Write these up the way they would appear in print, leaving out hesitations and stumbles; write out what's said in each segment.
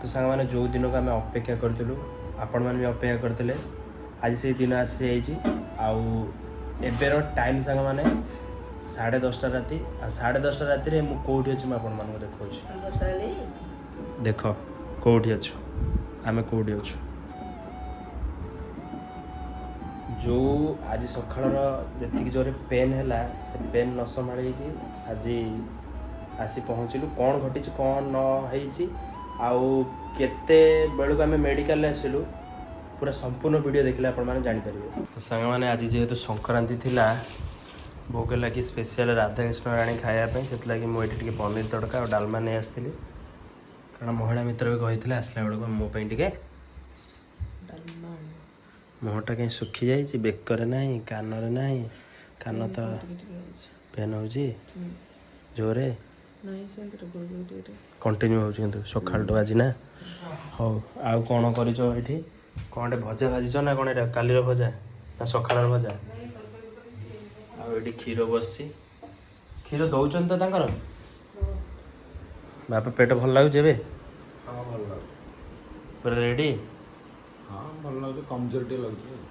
ତ ସାଙ୍ଗମାନେ, ଯେଉଁ ଦିନକୁ ଆମେ ଅପେକ୍ଷା କରିଥିଲୁ, ଆପଣମାନେ ବି ଅପେକ୍ଷା କରିଥିଲେ, ଆଜି ସେଇ ଦିନ ଆସିଯାଇଛି। ଆଉ ଏବେର ଟାଇମ୍ ସାଙ୍ଗମାନେ 10:30 ରାତି। ଆଉ 10:30 ରାତିରେ ମୁଁ କେଉଁଠି ଅଛି, ମୁଁ ଆପଣମାନଙ୍କୁ ଦେଖାଉଛି। ଦେଖ କେଉଁଠି ଅଛୁ ଆମେ, କେଉଁଠି ଅଛୁ। ଯେଉଁ ଆଜି ସକାଳର ଯେତିକି ଜୋରେ ପେନ୍ ହେଲା, ସେ ପେନ୍ ନ ସମ୍ଭାଳିକି ଆଜି ଆସି ପହଞ୍ଚିଲୁ। କ'ଣ ଘଟିଛି, କ'ଣ ନ ହେଇଛି ଆଉ କେତେ ବେଳକୁ ଆମେ ମେଡ଼ିକାଲରେ ଆସିଲୁ, ପୁରା ସମ୍ପୂର୍ଣ୍ଣ ଭିଡ଼ିଓ ଦେଖିଲେ ଆପଣମାନେ ଜାଣିପାରିବେ। ତ ସାଙ୍ଗମାନେ, ଆଜି ଯେହେତୁ ସଂକ୍ରାନ୍ତି ଥିଲା, ଭୋଗ ଲାଗି ସ୍ପେଶିଆଲ ରାଧାକୃଷ୍ଣ ଆଣି ଖାଇବା ପାଇଁ, ସେଥିଲାଗି ମୁଁ ଏଠି ଟିକେ ପନିର ତଡ଼କା ଆଉ ଡାଲମା ନେଇ ଆସିଥିଲି। କାରଣ ମହିଳା ମିତ୍ର ବି କହିଥିଲେ ଆସିଲା ବେଳକୁ ମୋ ପାଇଁ ଟିକେ। ମୁହଁଟା କାହିଁ ଶୁଖି ଯାଇଛି? ବେକରେ ନାହିଁ, କାନରେ ନାହିଁ। କାନ ତ ପେନ୍ ହେଉଛି ଜୋରେ, କଣ୍ଟିନ୍ୟୁ ହେଉଛି କିନ୍ତୁ ସକାଳଠୁ ଆଜି ନା। ହଉ, ଆଉ କ'ଣ କରିଛ ଏଠି? କ'ଣ ଗୋଟେ ଭଜା ଭାଜିଛ ନା କ'ଣ? ଏଇଟା କାଲିର ଭଜା ନା ସକାଳର ଭଜା? ଆଉ ଏଠି କ୍ଷୀର ବସିଛି। କ୍ଷୀର ଦଉଛନ୍ତି ତ ତାଙ୍କର? ବାପା, ପେଟ ଭଲ ଲାଗୁଛି ଏବେ? ହଁ, ଭଲ ଲାଗୁଛି। ପୁରା ରେଡ଼ି? ହଁ, ଭଲ ଲାଗୁଛି। କମଜୋର ଟିକେ ଲାଗୁଛି ଆଉ।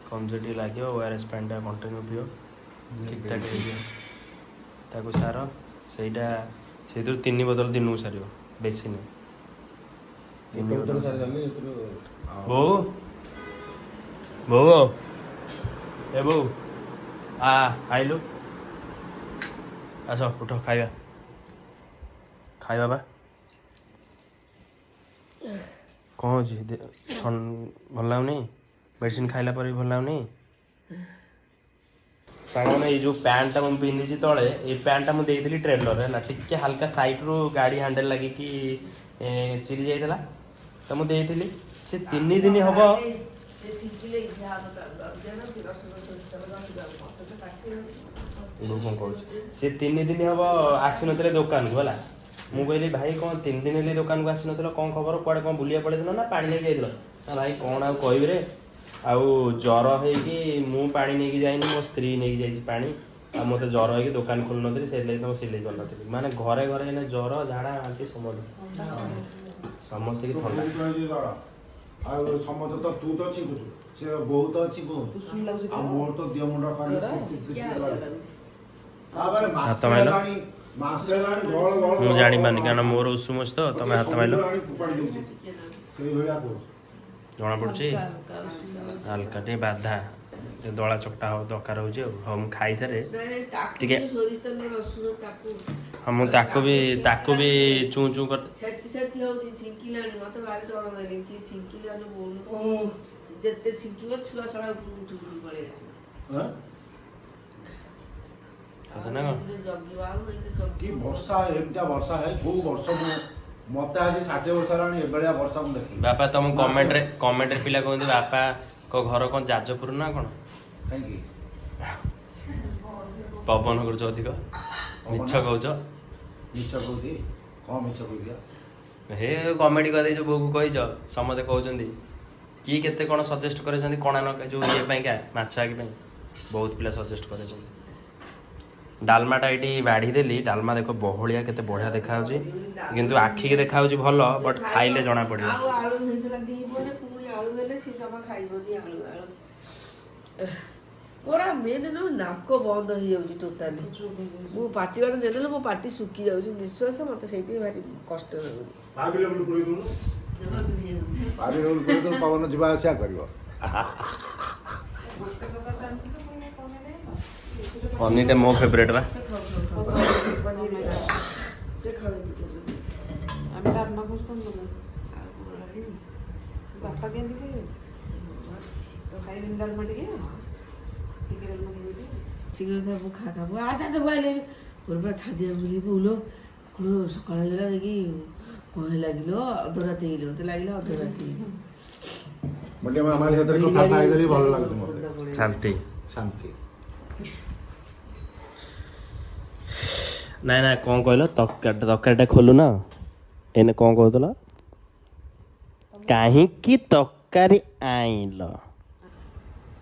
କମଜୋର ଟିକେ ଲାଗିବ। ଓଆରଏସ୍ ପାଣିଟା କଣ୍ଟିନ୍ୟୁ ପିଅ, ଠିକଠାକ ହେଇଯିବ। ତାକୁ ସାର, ସେଇଟା ସେଇଥିରୁ ତିନି ବୋତଲ ଦିନକୁ ସାରିବ, ବେଶୀ ନୁହେଁ। ତିନି ଗୋଟେ ବୋତଲ ବୋତଲ ସାରିଦେଲି ଏଥିରୁ ଆଉ। ବୋଉ, ବୋଉ, ଏ ବୋଉ, ଆ ଆଇଲୁ, ଆସ, ଉଠ, ଖାଇବା ଖାଇବା ବା। କ'ଣ ହେଉଛି? ଭଲ ଲାଗୁନି? ମେଡ଼ିସିନ ଖାଇଲା ପରେ ବି ଭଲ ଲାଗୁନି? ସାଙ୍ଗମାନେ, ଏଇ ଯେଉଁ ପ୍ୟାଣ୍ଟଟା ମୁଁ ପିନ୍ଧିଛି ତଳେ, ଏଇ ପ୍ୟାଣ୍ଟଟା ମୁଁ ଦେଇଥିଲି ଟ୍ରେଲର ହେଲା, ଟିକେ ହାଲକା ସାଇଡ଼ରୁ ଗାଡ଼ି ହ୍ୟାଣ୍ଡେଲ୍ ଲାଗିକି ଚିରି ଯାଇଥିଲା, ତ ମୁଁ ଦେଇଥିଲି। ସେ 3 ଦିନ ହବ। ମୁଁ କ'ଣ କହୁଛି, ସେ 3 ଦିନ ହବ ଆସିନଥିଲେ ଦୋକାନକୁ ହେଲା। ମୁଁ କହିଲି, ଭାଇ, କ'ଣ 3 ଦିନ ହେଲେ ଦୋକାନକୁ ଆସିନଥିଲ? କ'ଣ ଖବର? କୁଆଡ଼େ କ'ଣ ବୁଲିବା ପଳେଇଥିଲ ନା ପାଣି ନେଇକି ଯାଇଥିଲ? ନା ଭାଇ, କ'ଣ ଆଉ କହିବି ରେ, ଆଉ ଜ୍ୱର ହେଇକି ମୁଁ ପାଣି ନେଇକି ଯାଇନି, ମୋ ସ୍ତ୍ରୀ ନେଇକି ଯାଇଛି ପାଣି। ଆଉ ମୋତେ ଜ୍ୱର ହେଇକି ଦୋକାନ ଖୋଲିନଥିଲି, ସେଥିଲାଗି ତମ ସିଲେଇ କରିନଥିଲି। ମାନେ ଘରେ ଘରେ ଏଇନା ଜ୍ୱର, ଝାଡ଼ା, ବାନ୍ତି ସମସ୍ତେ ସମସ୍ତେ କି ଥଣ୍ଡା। ବହୁତ ହେଇଛି ଜ୍ୱର। ଆଉ ସମସ୍ତେ ତ, ତୁ ତ ଛିଙ୍କୁଛୁ, ସେ ବହୁତ ଛିଙ୍କୁଛୁ, ଆଉ ମୋର ତ ଦିହ ମୁଣ୍ଡ ଖାଲି ସିକ୍ ସିକ୍ ସିକ୍ ସିକ୍ ଲାଗୁଛି। ତାପରେ ହାତ ମାସେ ମାଇଲ। ହେଲାଣି, ମାସେ ହେଲାଣି ଗଳ ଗଳ ମୁଁ ଗଳ ଜାଣିପାରୁନି, ଗଳ କାରଣ ମୋର ଉଷୁମ ଅଛି ତ। ତମେ ହାତ ମାଇଲ। ସମୁଦ୍ର ଆଣି ଫୋପାଡ଼ି ଦଉଛି, ସେଇଭଳିଆ କହୁଛି। ଜଣା ପଡୁଛି ହାଲକା ଟିକେ ବାଧା, ଟିକେ ଦଳା ଚକଟା ହବ ଦରକାର ହଉଛି। ଆଉ ହଉ, ମୁଁ ଖାଇସାରେ ଟିକେ। ସୋରିଷ ତେଲ, ରସୁଣ ତାକୁ ହଁ, ମୁଁ ତାକୁ ବି ଚୁଁ ଚୁଁ କରି ଛେଚି ଛେଚି ହଉଛି, ଛିଙ୍କିଲାଣି। ମତେ ଭାରି ଡର ଲାଗିଛି, ଛିଙ୍କିଲାଣି ବହୁତ। ଯେତେ ଛିଙ୍କିବ, ଛୁଆ ଶଳା ଉପରକୁ ଉଠି ଉଠି ପଳେଇ ଆସିବ। ଆଁ? କଥା ନା କଣ? ଏଇନେ ଜଗିବ ଆଉ ଏଇନେ କି ଜଗିବ। ବର୍ଷା, ଏମିତିଆ ବର୍ଷା ହେ କୋଉ ବର୍ଷ? ମୁଁ ମତେ ଆଜି 60 ବର୍ଷ ହେଲାଣି, ଏଭଳିଆ ବର୍ଷା ମୁଁ ଦେଖିନି। ବାପା, ତମ କମେଣ୍ଟରେ ପିଲା କୁହନ୍ତି, ବାପାଙ୍କ ଘର କଣ ଯାଜପୁର ନା କଣ? କାହିଁକି? ପବନ କରୁଛ ଅଧିକ, ମିଛ କହୁଛ। ମିଛ କହୁଛି? କଣ ମିଛ କହୁଛି? ହେ, କମେଡି କରିଦେଇଛ, ବୋଉକୁ କହିଛ। ସମସ୍ତେ କହୁଛନ୍ତି, କିଏ କେତେ କ'ଣ ସଜେଷ୍ଟ କରିଛନ୍ତି। କଣା ନ ଯୋଉ ଇଏ ପାଇଁକା, ମାଛ ଆଗି ପାଇଁ ବହୁତ ପିଲା ସଜେଷ୍ଟ କରିଛନ୍ତି। ଡାଲମାଟା ଏଇଠି ବାଢ଼ି ଦେଲି। ଡାଲମା ଦେଖ, ବହଳିଆ, କେତେ ବଢ଼ିଆ ଦେଖାଯାଉଛି। କିନ୍ତୁ ଆଖିକି ଦେଖାଯାଉଛି ଭଲ, ବଟ୍ ଖାଇଲେ ଜଣା ପଡ଼ିବ। ଆଉ ଆଳୁ ହେଇଥିଲା ଦି ପରେ, ପୁଣି ଆଳୁ ହେଲେ ସେ ଜମା ଖାଇବନି ଆଳୁ। ଆଳୁ ମୋର ମେନ୍ ନୁହଁ, ନାକ ବନ୍ଦ ହେଇଯାଉଛି ଟୋଟାଲି। ମୁଁ ପାଟି ବାଟ ନେଲେ ମୋ ପାଟି ଶୁଖି ଯାଉଛି, ନିଶ୍ୱାସ ମତେ ସେଇଥିପାଇଁ ଭାରି କଷ୍ଟ ଲାଗୁଛି। ଭାବିଲେ ପୁରେଇ ଦଉନୁ, ଭାବିଲେ ପୁରେଇ ଦଉନୁ, ପବନ ଯିବା ଆସିବା କରିବ। ପନିରଟା ମୋ ଫେଭରେଟ୍ ବା। ସେ ଖାଉ, ଖାଉ, ସେ ଖାଉ। ଆମେ ଡାଲମା ଖାଉଛୁ, ତମେ କଣ? ଆଉ କଣ ଆଣିବି? ବାପା କେମିତି ଖାଇବେ? ଖାଇବେନି ଡାଲମା? ଟିକେ ଟିକେ ଡାଲମା ଖାଇବେ ଟିକେ। ଶୀଘ୍ର ଖାବୁ, ଖା, ଖାବୁ, ଆସ ଆସ। ମୁଁ ଆଇଲି, ମୋର ପୁରା ଛାନିଆ ବୁଲି ବୋଉଲୋ, କଣ ସକାଳ ହେଇଗଲା ଯାଇକି କଣ ହେଲା କିଲୋ? ଅଧ ରାତି ହେଇଗଲା, ମତେ ଲାଗିଲା ଅଧ ରାତି। ମୁଁ ଟିକେ ମାମାଲି ସାଥିରେ କଥାବାର୍ତ୍ତା ହେଇଗଲି, ଭଲ ଲାଗୁଛି ମତେ। ଶାନ୍ତି। ଶାନ୍ତି। ନାଇଁ ନାଇଁ, କ'ଣ କହିଲ? ତରକାରୀ, ତରକାରୀଟା ଖୋଲୁନ। ଏଇନେ କ'ଣ କହୁଥିଲ? କାହିଁକି ତରକାରୀ ଆଣିଲ?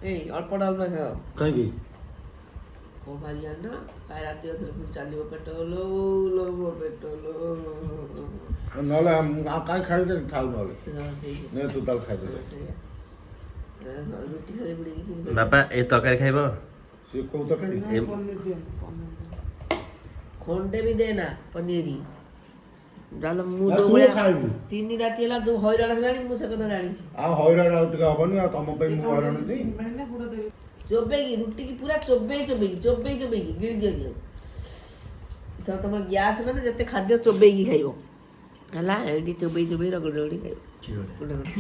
ଏଇ ଅଳ୍ପ ଡାଲମା ଖାଅ। କାହିଁକି? କଣ ଭାରି ଜାଣିନ, କାଲି ରାତି ଅଧରେ ପୁଣି ଚାଲିବ ପେଟ ଲୋ ଲୋ, ମୋ ପେଟ ଲୋ। ନହେଲେ ମୁଁ ଆଉ କାହିଁ ଖାଇବି, ଥାଉ ନହେଲେ। ହଁ, ହେଇଯିବ। ନେ, ତୁ ତାହେଲେ ଖାଇଦେ। ସେଇଆ। ହଁ, ରୁଟି ଖାଲି ବୁଡ଼େଇକି ଖିରି। ବାପା, ଏ ତରକାରୀ ଖାଇବ? ସିଏ କୋଉ ତରକାରୀ? ନା, ପନିର ଦିଅନ୍ତୁ, ପନିର ଦିଅନ୍ତୁ। ଖଣ୍ଡେ ବି ଦେ ନା ପନିର ଡାଲ ମୁଁ ନା, ଯୋଉ ତୁ ଭଳିଆ ଖାଇବୁ। 3 ରାତି ହେଲା ଯୋଉ ହଇରାଣ ହେଲାଣି, ମୁଁ ସେ କଥା ଜାଣିଛି। ଆଉ ହଇରାଣ ଆଉ ଟିକେ ହବନି। ଆଉ ତମ ପାଇଁ ମୁଁ ହଇରାଣ ଅଛି। ଚିନି ପାଣି ନା ଗୁଡ଼ ଦେବି? ଚୋବେଇକି ରୁଟିକି ପୁରା ଚୋବେଇ ଚୋବେଇକି, ଚୋବେଇ ଚୋବେଇକି ଗିଳି ଦିଅନ୍ତି। ଆଉ ଏଥର ତମର ଗ୍ୟାସ୍ ମାନେ ଯେତେ ଖାଦ୍ୟ ଚୋବେଇକି ଖାଇବ ହେଲା, ଏଇଠି ଚୋବେଇ ଚୋବେଇ ରଗଡ଼ି ରଗଡ଼ି ଖାଇବ ଗୋଟେ ଗୋଟେ।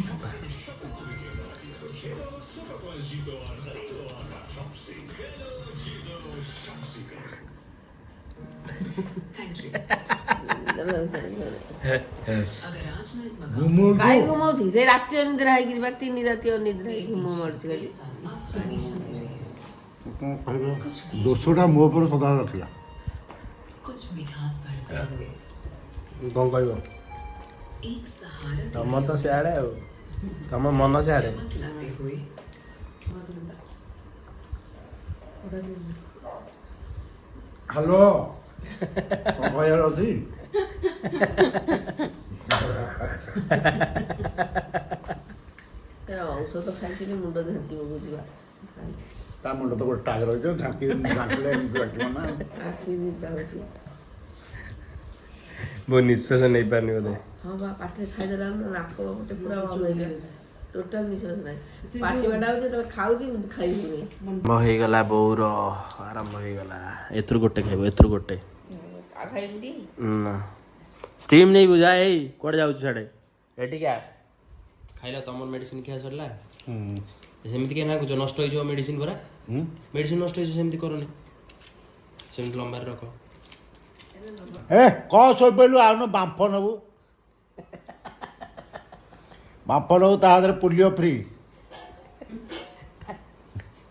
ଘୁମଉଛୁ। କାଇଁ ଘୁମଉଛି? ସେ ରାତି ଅନିଦ୍ରା ହେଇକିରି ବା, 3 ରାତି ଅନିଦ୍ରା ହେଇକି ଘୁମ ମାରୁଛି ଖାଲି। କଣ କହିବ, ଦୋଷଟା ମୋ ଉପରେ ସଦାବେଳେ ରଖିଲା। କଣ କହିବ? ତମର ତ ସିଆଡ଼େ, ଆଉ ତମ ମନ ସିଆଡ଼େ। ହ୍ୟାଲୋ, କଣ କହିବାର ଅଛି? ତାର ଔଷଧ ଖାଇଥିଲି, ମୁଣ୍ଡ ଝାଙ୍କି ପକଉଛି ବା। ତା ମୁଣ୍ଡ ତ ଗୋଟେ ଟାଗ ରହିଥିବ, ଝାଙ୍କି ଝାଙ୍କିଲେ ଏମିତି ଲାଗିବ ନା। ଆଖି ନିଦ ହଉଛି। ମୁଁ ନିଶ୍ୱାସ ନେଇପାରୁନି ବୋଧେ। ହଁ ବା, ପାଟିରେ ଖାଇଦେଲା ବେଳକୁ ନାକ ଗୋଟେ ପୁରା ବନ୍ଦ ହେଇଗଲା, ଟୋଟାଲ ନିଶ୍ୱାସ ନାହିଁ। ପାଟି ବାଟା ହଉଛି, ଯେତେବେଳେ ଖାଉଛି ମୁଁ ଖାଇ ହଉନି। ଆରମ୍ଭ ହେଇଗଲା ବୋଉର, ଆରମ୍ଭ ହେଇଗଲା। ଏଥିରୁ ଗୋଟେ ଖାଇବ, ଏଥିରୁ ଗୋଟେ। ଆଉ ଖାଇବି? ନା, ଷ୍ଟିମ୍ ନେଇବୁ। ଯା, ଏଇ କୁଆଡ଼େ ଯାଉଛୁ ସିଆଡ଼େ? ଏଠିକି ଆ। ଖାଇଲା, ତମର ମେଡ଼ିସିନ ଖିଆ ସରିଲା? ସେମିତି କାଇଁ ନାଗୁଛ? ନଷ୍ଟ ହେଇଯିବ ମେଡ଼ିସିନ ପରା। ମେଡ଼ିସିନ ନଷ୍ଟ ହେଇଯିବ, ସେମିତି କରନି। ସେମିତି ଲମ୍ବାରେ ରଖ। ଏ କଣ ଶୋଇପଡ଼ିଲୁ? ଆଉନୁ ବାମ୍ଫ ନେବୁ, ବାମ୍ଫ ନେବୁ। ତା ଦେହରେ ପୋଲିଓ ଫ୍ରି।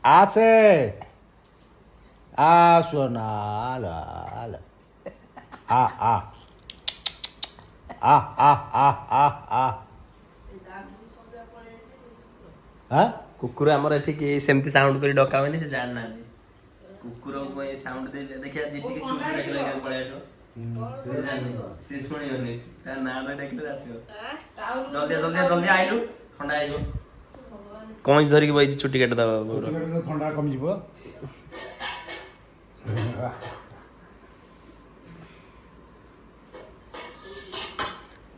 ଆସେ ଆସୁ ନା, ଆଲ ଆ ଆ ଆ ଆ ଆ ଆ ଆ ଆ। କୁକୁର ଆମର ଏଠି କେହି ସେମିତି ସାଉଣ୍ଡ କରି ଡକା ହୁଏନି, ସେ ଜାଣିନାହାନ୍ତି। କୁକୁରକୁ ପାଇଁ ସାଉଣ୍ଡ ଦେଇ ଦେଖିବା, ଟିକେ ଚୁପ୍ ଡାକିଲେ ପଳେଇ ଆସିବ। ସେ ଜାଣିନି, ସେ ଶୁଣିବନି। ତା ନାଁ ଧରି ଡାକିଲେ ଆସିବ। ଜଲ୍ଦି ଜଲ୍ଦି ଜଲ୍ଦି ଆଇଲୁ, ଥଣ୍ଡା ହେଇଯିବ। କଇଁଚି ଧରିକି ବଇଛି ଚୁଟି କାଟି ଦବା ବୋଉର। ଥଣ୍ଡା କମିଯିବ।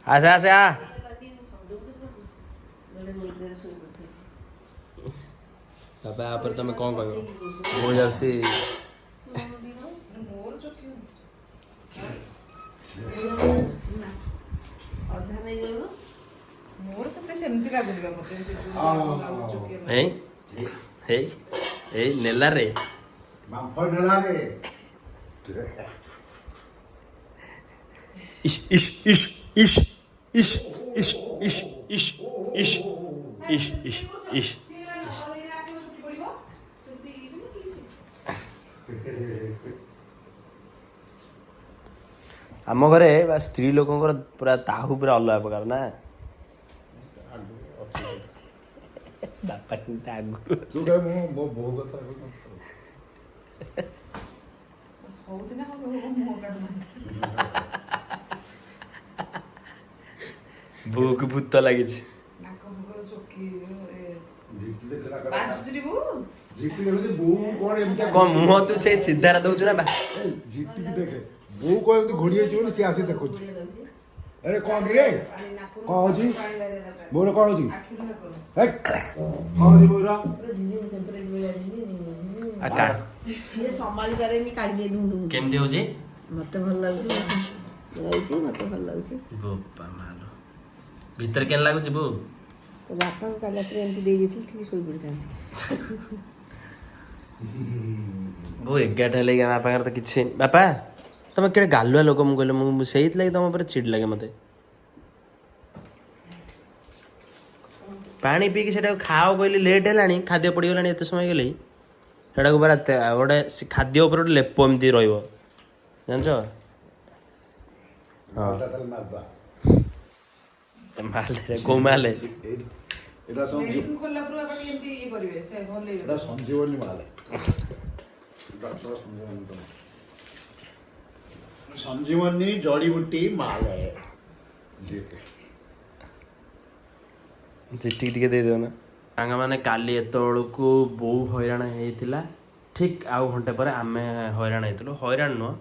ଆସେ ଆସେ ଆ। ନିଦରେ ଶୋଇପଡ଼ିଥିଲି। ବାପା, ଉପରେ ତମେ କଣ କହିବ? ମୁଁ ଯାଉଛି। ମୋର ଚୋକି। ଅଧା ନେଇଯାଉନୁ। ମୋର ସେତେ ସେମିତି ଲାଗୁନି ବା ମତେ ଏମିତି ଚୋକି। ଏଇ ଏଇ ଏଇ, ନେଲା ରେ। ବାମ୍ଫ ନେଲା ରେ। ଇସ୍ ଇସ୍ ଇସ୍ ଇସ୍ ଇସ୍ ଇସ୍ ଇସ୍ ଇସ୍ ଇସ୍ ଇସ୍ ଇସ୍ ଇସ୍। ସିଏ ମାନେ ସକାଳେ ଆସିବ, ଚୁଟି ପଡ଼ିବ। ଚୁଟି ଇସ୍ ନା ଇସ୍। ଆମ ଘରେ ବା ସ୍ତ୍ରୀ ଲୋକଙ୍କର ପୁରା ତାହୁ ପୁରା ଅଲଗା ପ୍ରକାର ନା। ବାପା କେମିତି ଆଗରୁ ତୁ କାଇଁ ମୁଁ ମୋ ବୋଉ କଥା କହୁଛୁ? ହଉଛି ନା ହଉ, ମୁହଁ କାଟୁନାହାନ୍ତି। ବୋଉକୁ ଭୂତ ଲାଗିଛି। ନାକ ଫାକ ଚୋକି। ଝିଟି ଦେଖିଲା। ବାଜୁଛି ରେ ବୋଉ। ଝିଟି ଦେଖୁଛି ବୋଉ କଣ ଏମିତି। କଣ ମୁହଁ ତୁ ସେଇ ସିଧାରେ ଦଉଛୁ ନା ବା? ଏଇ, ଝିଟିକି ଦେଖେ, ବୋଉ କଣ ଏମିତି ଘୋଡ଼ି ହେଇଛି ବୋଲି ସିଏ ଆସି ଦେଖୁଛି। ଆରେ କଣ ରେ, ପାଣି ନାକରୁ କଣ ହଉଛି? ପାଣି ଲାଗିବା ଦରକାର। ବୋଉର କଣ ହଉଛି? ଆଖିରୁ ନାକରୁ। ହେ, କଣ ହଉଛି ବୋଉର? ପୁରା ଝିଝି ଫେଭରେଟ୍ ଭଳିଆ ଝିଝି ଝିଝି। ଆ କା ସିଏ ସମ୍ଭାଳି ପାରେନି, କାଢି ଦିଏ ଧୁମ୍ ଧୁମ୍। କେମିତି ହଉଛି? ମତେ ଭଲ ଲାଗୁଛି, ଲାଗୁଛି, ମତେ ଭଲ ଲାଗୁଛି। ବୋପା ମାଲୋ, ଭିତରେ କେମିତି ଲାଗୁଛି ବୋଉ? ତୋ ବାପାଙ୍କୁ କାଲି ରାତିରେ ଏମିତି ଦେଇ ଦେଇଥିଲି, ଠିକ ଶୋଇ ପଡ଼ିଥାନ୍ତେ। ବୋଉ, 11ଟା ହେଲେ କି ବାପାଙ୍କର ତ କିଛି। ବାପା, ତମେ କେଡ଼େ ଗାଲୁଆ ଲୋକ। ମୁଁ କହିଲି, ମୁଁ ସେଇଥିଲାଗି ତମ ଉପରେ ଚିଡ଼ ଲାଗେ ମତେ। ପାଣି ପିଇକି ସେଟାକୁ ଖାଅ କହିଲି, ଲେଟ୍ ହେଲାଣି, ଖାଦ୍ୟ ପଡ଼ିଗଲାଣି ଏତେ ସମୟ ହେଇଗଲେ। ସେଟାକୁ ପରା ଗୋଟେ ସେ ଖାଦ୍ୟ ଉପରେ ଗୋଟେ ଲେପ ଏମିତି ରହିବ, ଜାଣିଛ? ହଁ। ତାହେଲେ ମାରିଦବା। ମାଲେ, କୋଉ ମାଲେ? ଏଇଟା ମେଡିସିନ ଖୋଲିଲା ପରେ ବାପା ଟିକେ ଏମିତି ଇଏ କରିବେ, ସେ ହଲେଇବେ। ଏଇଟା ସଞ୍ଜୀବନୀ ମାଲ, ଡକ୍ଟର ସଞ୍ଜୀବନୀ ତମ ସଞ୍ଜୀବନୀ ଜଡ଼ିବୁଟି ମାଲ। ଚିଠିକି ଟିକେ ଦେଇଦେବ ନା। ସାଙ୍ଗମାନେ, କାଲି ଏତେବେଳକୁ ବୋଉ ହଇରାଣ ହେଇଥିଲା, ଠିକ୍ ଆଉ ଘଣ୍ଟେ ପରେ ଆମେ ହଇରାଣ ହେଇଥିଲୁ। ହଇରାଣ ନୁହଁ,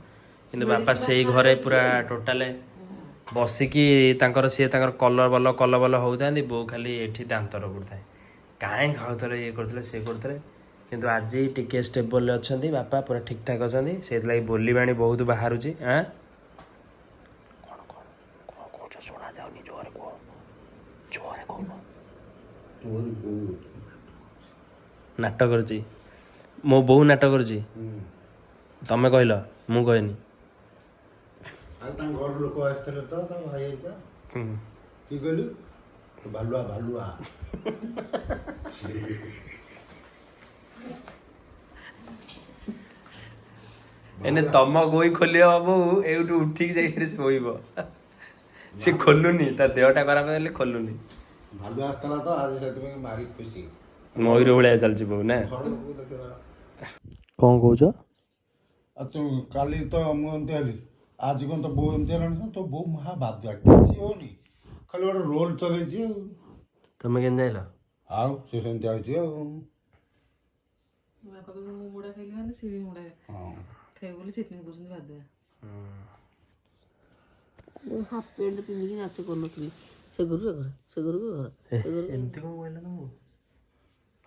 କିନ୍ତୁ ବାପା ସେଇ ଘରେ ପୁରା ଟୋଟାଲେ ବସିକି ତାଙ୍କର ସିଏ ତାଙ୍କର କଲର ବଲ କଲ ବଲ ହଉଥାନ୍ତି, ବୋଉ ଖାଲି ଏଠି ଦାନ୍ତ ରଗଡ଼ୁଥାଏ, କାହିଁ ଖାଉଥିଲେ, ଇଏ କରୁଥିଲେ, ସିଏ କରୁଥିଲେ। କିନ୍ତୁ ଆଜି ଟିକେ ଷ୍ଟେବଲରେ ଅଛନ୍ତି ବାପା, ପୁରା ଠିକ୍ ଠାକ୍ ଅଛନ୍ତି। ସେଇଥିଲାଗି ବୋଲିବାଣି ବହୁତ ବାହାରୁଛି। ଆଁ କ'ଣ କ'ଣ କ'ଣ କହୁଛ ଶୁଣା ଯାଉନି, ଜୋରେ କୁହ, ଜୋରେ କହୁନ। ନାଟକ କରୁଛି ମୋ ବୋଉ, ନାଟକ କରୁଛି। ତମେ କହିଲ, ମୁଁ କହିନି। ଆଉ ତାଙ୍କ ଘର ଲୋକ ଆସିଥିଲେ ତ, ତା ଭାଇ ହେରିକା। କି କହିଲୁ, ଭାଲୁଆ ଭାଲୁଆ। ଏନେ ତମ ଗୋଇ ଖୋଲିବ ବୋଉ, ଏଇଠୁ ଉଠିକି ଯାଇକିରି ଶୋଇବ। ସେ ଖୋଲୁନି, ତା ଦେହଟା ଖରାପ ହେଲେ ଖୋଲୁନି। ଭାଲୁଆ ଆସିଥିଲା ତ ଆଜି, ସେଥିପାଇଁ ଭାରି ଖୁସି। ମୟୂର ଭଳିଆ ଚାଲିଛି ବୋଉ ନା। ଘର ଲୋକକୁ ଦେଖିବା। କ'ଣ କହୁଛ? ଆଉ ତୁ କାଲି ତ ମୁଁ ଏମିତି ହେଲି, ଆଜି କ'ଣ ତ ବୋଉ ଏମିତି ହେଲାଣି। ତୋ ବୋଉ ମହା ବାଦୁଆ, କିଛି ହଉନି, ଖାଲି ଗୋଟେ ରୋଲ୍ ଚଲେଇଛି ଆଉ। ତମେ କେମିତି ଯାଇଲ? ଆଉ ସେ ସେମିତି ଆଉଛି ଆଉ। ବାପା କହୁଛନ୍ତି ମୁଁ ମୁଡ଼ା ଖାଇଲି ମାନେ ସିଏ ବି ମୁଡ଼ା ଖାଇବ ବୋଲି, ସେଥିପାଇଁ କହୁଛନ୍ତି ବାଦୁଆ। ମୁଁ ହାଫ୍ ପ୍ୟାଣ୍ଟ ପିନ୍ଧିକି ନାଚ କରୁନଥିଲି। ସେ ଘରୁ ଏ ଘର, ସେ ଘରୁ ଏ ଘର, ସେ ଘରୁ। ଏମିତି କ'ଣ କହିଲା ତମକୁ?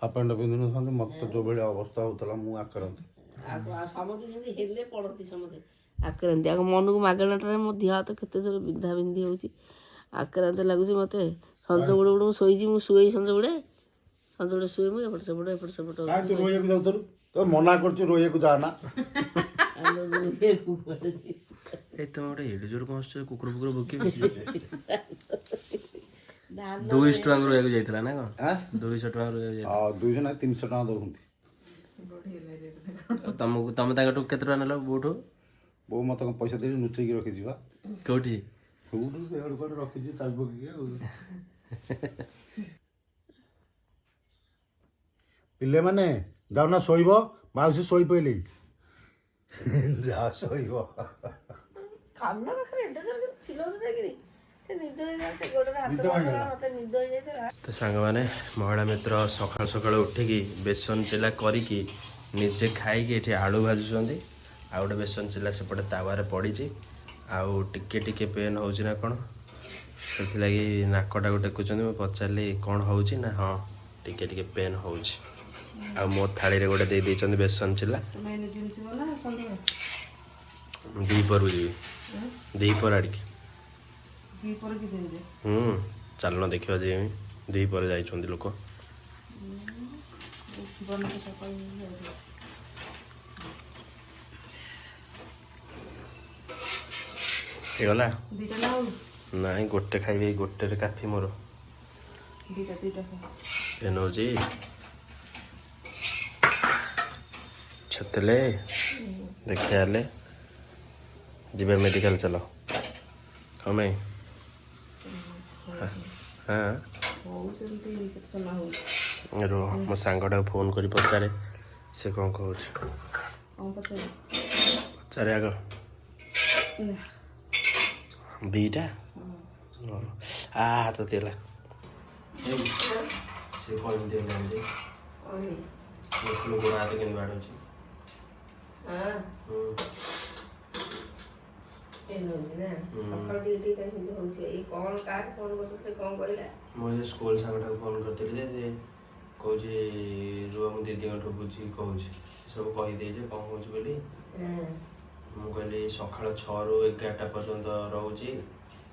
ହାଫ୍ ପ୍ୟାଣ୍ଟ ପିନ୍ଧିନଥାନ୍ତି, ମୋତେ ତ ଯୋଉ ଭଳିଆ ଅବସ୍ଥା ହଉଥିଲା, ମୁଁ ଆକରନ୍ତି। ଆଉ ଆଉ ସମସ୍ତେ ଯେମିତି ହେଲେ ପଡ଼ନ୍ତି, ସମସ୍ତେ ଆକ୍ରାନ୍ତି। ଆଗ ମନକୁ ମାଗଣାଟାରେ ମୋ ଦେହ ହାତ କେତେ ଜୋର ବିନ୍ଧା ବିନ୍ଧି ହେଉଛି, ଆକ୍ରାନ୍ତ ଲାଗୁଛି ମୋତେ। ସଞ୍ଜ ବୁଡ଼ୁ ବୁଡ଼ୁ ମୁଁ ଶୋଇଛି, ମୁଁ ଶୁଏଇ ସଞ୍ଜ ବୁଡ଼େ, ସଞ୍ଜ ବୁଡ଼େ ଶୁଏ ମୁଁ, ଏପଟ ସେପଟ ଏପଟ ସେପଟ। କାହିଁ ତୁ ରହିବାକୁ ଯାଉଥିଲୁ? ତ ମନା କରୁଛି ରହିବାକୁ ଯା ନା। ଏ ତମେ ଗୋଟେ ଏଡେ ଜୋର କଣ ଆସୁଛ? କୁକୁର ଫୁକୁର ଭୁକିବେ। 200 ଟଙ୍କା ରହିବାକୁ ଯାଇଥିଲା ନା କ'ଣ? 200 ଟଙ୍କା ରହିବାକୁ ଯାଇଥିଲା। ଆଉ 200 ନା 300 ଟଙ୍କା ଦଉଛନ୍ତି। ତମକୁ, ତମେ ତାଙ୍କଠୁ କେତେ ଟଙ୍କା ନେଲ ବୋଉଠୁ? ବୋଉ ମତେ କଣ ପଇସା ଦେଇକି ଲୁଚେଇକି ରଖିଛି ବା। କୋଉଠି? କୋଉଠୁ ଏଆଡ଼ୁ କୁଆଡ଼େ ରଖିଛି ଚାବି ପକେଇକି। ଆଉ ପିଲାମାନେ ଯାଉନା ଶୋଇବ, ମାଉସୀ ଶୋଇ ପଇଲି, ଯା ଶୋଇବ। କାନ ପାଖରେ ଏଡେ ଜୋର କେମିତି ଚିଲଉଛି ଯାଇକିରି। ସେ ନିଦ ହେଇଯାଇଥିଲା, ସେ ଗୋଡ଼ରେ ହାତ ନିଦ ମାରିଲା, ଭାଙ୍ଗିଗଲା। ମତେ ନିଦ ହେଇଯାଇଥିଲା। ତ ସାଙ୍ଗମାନେ, ମହିଳା ମିତ୍ର ସକାଳୁ ସକାଳୁ ଉଠିକି ବେସନ ଚିଲା କରିକି ନିଜେ ଖାଇକି ଏଠି ଆଳୁ ଭାଜୁଛନ୍ତି। ଆଉ ଗୋଟେ ବେସନ ଚିଲା ସେପଟେ ତାୱାରେ ପଡ଼ିଛି। ଆଉ ଟିକେ ଟିକେ ପେନ୍ ହେଉଛି ନା କ'ଣ, ସେଥିଲାଗି ନାକଟାକୁ ଟେକୁଛନ୍ତି। ମୁଁ ପଚାରିଲି କ'ଣ ହେଉଛି ନା, ହଁ ଟିକେ ଟିକେ ପେନ୍ ହେଉଛି। ଆଉ ମୋ ଥାଳିରେ ଗୋଟେ ଦେଇ ଦେଇଛନ୍ତି ବେସନ ଚିଲା। ତୁମେ ଏଇନେ ଜିମ୍ ଯିବ ନା ସନ୍ଧ୍ୟାବେଳେ? ଦ୍ୱିପହରକୁ ଯିବି, ଦ୍ୱିପହର ଆଡ଼ିକି। ଦ୍ୱିପହର କି ଦିନରେ? ହୁଁ, ଚାଲୁନ ଦେଖିବା ଯିବି। ଦ୍ୱିପହରେ ଯାଇଛନ୍ତି ଲୋକ। ବନ ସକାଳୁ ଯାଉଥିବ। ହେଇଗଲା। ଦୁଇଟା ନା ଆଉ? ନାଇଁ, ଗୋଟେ ଖାଇବି, ଏଇ ଗୋଟେରେ କାଫି ମୋର। ଦୁଇଟା, ଦୁଇଟା ଖା। ପେନ୍ ହେଉଛି ଛତେଲେ ଦେଖିଆ ହେଲେ ଯିବା ମେଡ଼ିକାଲ ଚାଲ। ହଁ ମାଇଁ, ହଁ। ହଉ, ସେମିତି କେତେ ସମୟ ହଉଛି? ରୁହ, ମୋ ସାଙ୍ଗଟାକୁ ଫୋନ୍ କରି ପଚାରେ ସେ କ'ଣ କହୁଛି। କ'ଣ ପଚାରିବ? ପଚାରେ ଆଗ। ନା। ଦୁଇଟା ଆ ହାତ ଥିଲା। ସେ କ'ଣ ଏମିତି ହେଲାଣି ଯେ? ଦେଖୁନୁ ଗୋଡ଼ ହାତ କେମିତି ବାଡ଼ଉଛି। ହଁ, ପେନ୍ ହେଉଛି ନା ସକାଳୁ ଟିକେ ଟିକେ କାହିଁକି ହେଉଛି? ଏଇ କ'ଣ କାହାକୁ ଫୋନ୍ କରୁଥିଲୁ? ସେ କ'ଣ କହିଲା? ମୁଁ ସେ ସ୍କୁଲ ସାଙ୍ଗଟାକୁ ଫୋନ୍ କରିଥିଲି ଯେ, ସେ କହୁଛି ରୁହ, ମୁଁ ଦିଦିଙ୍କଠୁ ବୁଝିକି କହୁଛି। ସେ ସବୁ କହିଦେଇଛି କ'ଣ ହେଉଛି ବୋଲି। ମୁଁ କହିଲି ସକାଳ 6ରୁ 11ଟା ପର୍ଯ୍ୟନ୍ତ ରହୁଛି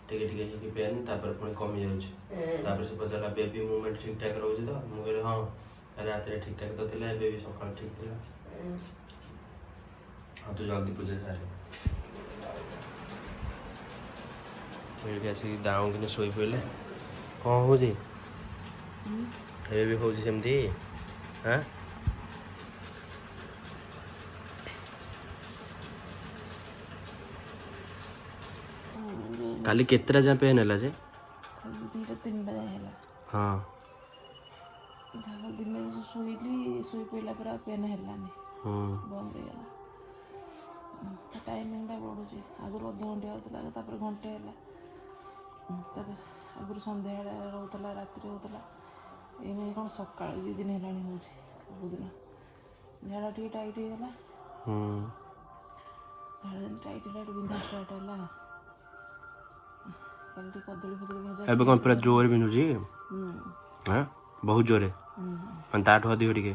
ଟିକେ ଟିକେ ହେଇକି ପେନ୍, ତାପରେ ପୁଣି କମି ଯାଉଛି। ତାପରେ ସେ ପଚାରିଲା ବେବି ମୁଭମେଣ୍ଟ ଠିକ୍ ଠାକ୍ ରହୁଛି ତ? ମୁଁ କହିଲି ହଁ, ରାତିରେ ଠିକ୍ ଠାକ୍ ତ ଥିଲା, ଏବେ ବି ସକାଳେ ଠିକ୍ ଥିଲା। ହଁ, ତୁ ଜଲ୍ଦି ପୂଜା ସାରେ। ଏଇଠି ଆସିକି ଦାଉଁକିନି ଶୋଇ ପଡ଼ିଲେ। କ'ଣ ହେଉଛି? ଏବେ ବି ହେଉଛି ସେମିତି? ହାଁ, କାଲି କେତେଟା ଯାଏଁ ପେନ୍ ହେଲା ଯେ? କାଲି 2ଟା 3ଟା ଯାଏଁ ହେଲା। ତାପରେ ଦିନରେ ଯୋଉ ଶୋଇଲି, ଶୋଇ ପଡ଼ିଲା ପରେ ଆଉ ପେନ୍ ହେଲାନି। ବନ୍ଦ ହେଇଗଲା। ତା ଟାଇମିଂଟା ବଢ଼ୁଛି। ଆଗରୁ ଅଧଘଣ୍ଟେ ହେଉଥିଲା, ତାପରେ ଘଣ୍ଟେ ହେଲା। ତାପରେ ଆଗରୁ ସନ୍ଧ୍ୟାବେଳେ ରହୁଥିଲା, ରାତିରେ ହେଉଥିଲା, ଏଇନେ କ'ଣ ସକାଳେ 2 ଦିନ ହେଲାଣି ହେଉଛି ସବୁଦିନ। ଝାଡ଼ା ଟିକେ ଟାଇଟ୍ ହେଇଗଲା। ଝାଡ଼ା ଯେମିତି ଟାଇଟ୍ ହେଲା, ଏଠୁ ବିନ୍ଧା ଷ୍ଟାର୍ଟ ହେଲା। କାଲି ଟିକେ କଦଳୀ ଫଦଳୀ ଭଜା। ଏବେ କ'ଣ ପୁରା ଜୋରେ ବିନ୍ଧୁଛି? ହଁ, ବହୁତ ଜୋରେ, ମାନେ ତାଠୁ ଅଧିକ ଟିକେ।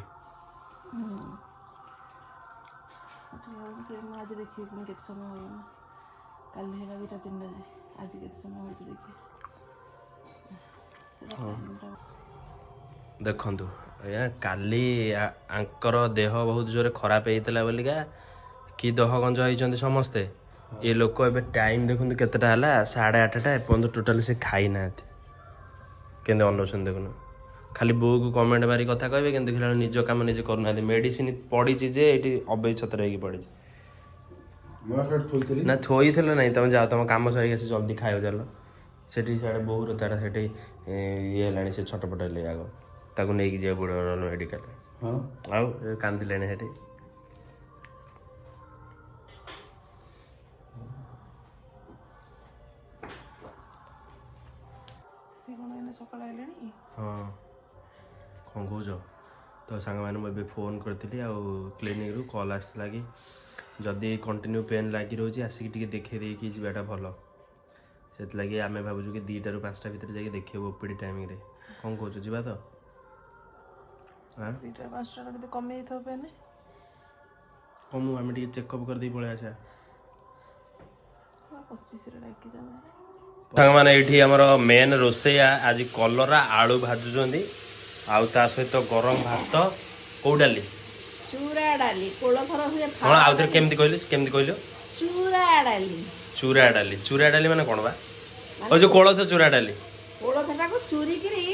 ଟିକେ ହେଉଛି ସେ। ମୁଁ ଆଜି ଦେଖିବି ପୁଣି କେତେ ସମୟ ହେବ ନା। କାଲି ହେଲା 2ଟା 3ଟା ଯାଏ, ଆଜି କେତେ ସମୟ ହେଉଛି ଦେଖିବି। ସେଟା ଦେଖନ୍ତୁ ଆଜ୍ଞା, କାଲି ଆଙ୍କର ଦେହ ବହୁତ ଜୋରେ ଖରାପ ହେଇଥିଲା ବୋଲିକା କି ଦହଗଞ୍ଜ ହେଇଛନ୍ତି ସମସ୍ତେ। ଏ ଲୋକ ଏବେ ଟାଇମ୍ ଦେଖନ୍ତୁ କେତେଟା ହେଲା, 8:30, ଏପର୍ଯ୍ୟନ୍ତ ଟୋଟାଲି ସେ ଖାଇନାହାନ୍ତି। କେମିତି ଅନଉଛନ୍ତି ଦେଖୁନ। ଖାଲି ବୋଉକୁ କମେଣ୍ଟ ମାରି କଥା କହିବେ, କିନ୍ତୁ ଦେଖିଲା ବେଳକୁ ନିଜ କାମ ନିଜେ କରୁନାହାନ୍ତି। ମେଡ଼ିସିନ ପଡ଼ିଛି ଯେ ଏଇଠି ଅବେଇ ଛତରେ ହେଇକି ପଡ଼ିଛି। ମୁଁ ସେଠି ଥୋଇଥିଲି। ନା, ଥୋଇଥିଲ ନାହିଁ। ତମେ ଯାଅ, ତମ କାମ ସରିକି ଆସି ଜଲ୍ଦି ଖାଇବ, ଚାଲ। ସେଠି ସିଆଡ଼େ ବୋଉର ତାର ସେଠି ଇଏ ହେଲାଣି, ସେ ଛଟପଟ ହେଲେ। ଆଗ ତାକୁ ନେଇକି ଯିବାକୁ ପଡ଼ିବ ନହେଲେ ମେଡ଼ିକାଲ। ଆଉ ଏ କାନ୍ଦିଲେଣି ସେଠି। ସେ କ'ଣ ଏଇନେ ସକାଳ ହେଲାଣି? ହଁ, କ'ଣ କହୁଛ? ତ ସାଙ୍ଗମାନେ, ମୁଁ ଏବେ ଫୋନ୍ କରିଥିଲି ଆଉ କ୍ଲିନିକ୍ରୁ କଲ୍ ଆସିଥିଲା କି ଯଦି କଣ୍ଟିନ୍ୟୁ ପେନ୍ ଲାଗି ରହୁଛି, ଆସିକି ଟିକେ ଦେଖେଇ ଦେଇକି ଯିବାଟା ଭଲ। ସେଥିଲାଗି ଆମେ ଭାବୁଛୁ କି 2ଟାରୁ 5ଟା ଭିତରେ ଯାଇକି ଦେଖେଇବୁ ଓପିଡ଼ି ଟାଇମିଂରେ। କ'ଣ କହୁଛ, ଯିବା ତ? ଆଁ? 2ଟା 5ଟା କେତେ କମି ଯାଇଥିବ ପେନ୍। କମୁ, ଆମେ ଟିକେ ଚେକଅପ୍ କରିଦେଇ ପଳେଇ ଆସିବା। 25ରେ ଡାକିଛନ୍ତି। ସାଙ୍ଗମାନେ, ଏଇଠି ଆମର ମେନ୍ ରୋଷେଇଆ ଆଜି କଲରା ଆଳୁ ଭାଜୁଛନ୍ତି ଆଉ ତା ସହିତ ଗରମ ଭାତ। କୋଉ ଡାଲି? ଚୁରା ଡାଲି, କୋଳଥର ହୁଏ। କ'ଣ ଆଉଥରେ କେମିତି କହିଲୁ? କେମିତି କହିଲୁ? ଚୁରା ଡାଲି। ଚୁରା ଡାଲି। ଚୁରା ଡାଲି ମାନେ କ'ଣ ବା? ଓ ଯୋଉ କୋଳଥ ଚୁରା ଡାଲି। କୋଳଥଟାକୁ ଚୁରିକିରି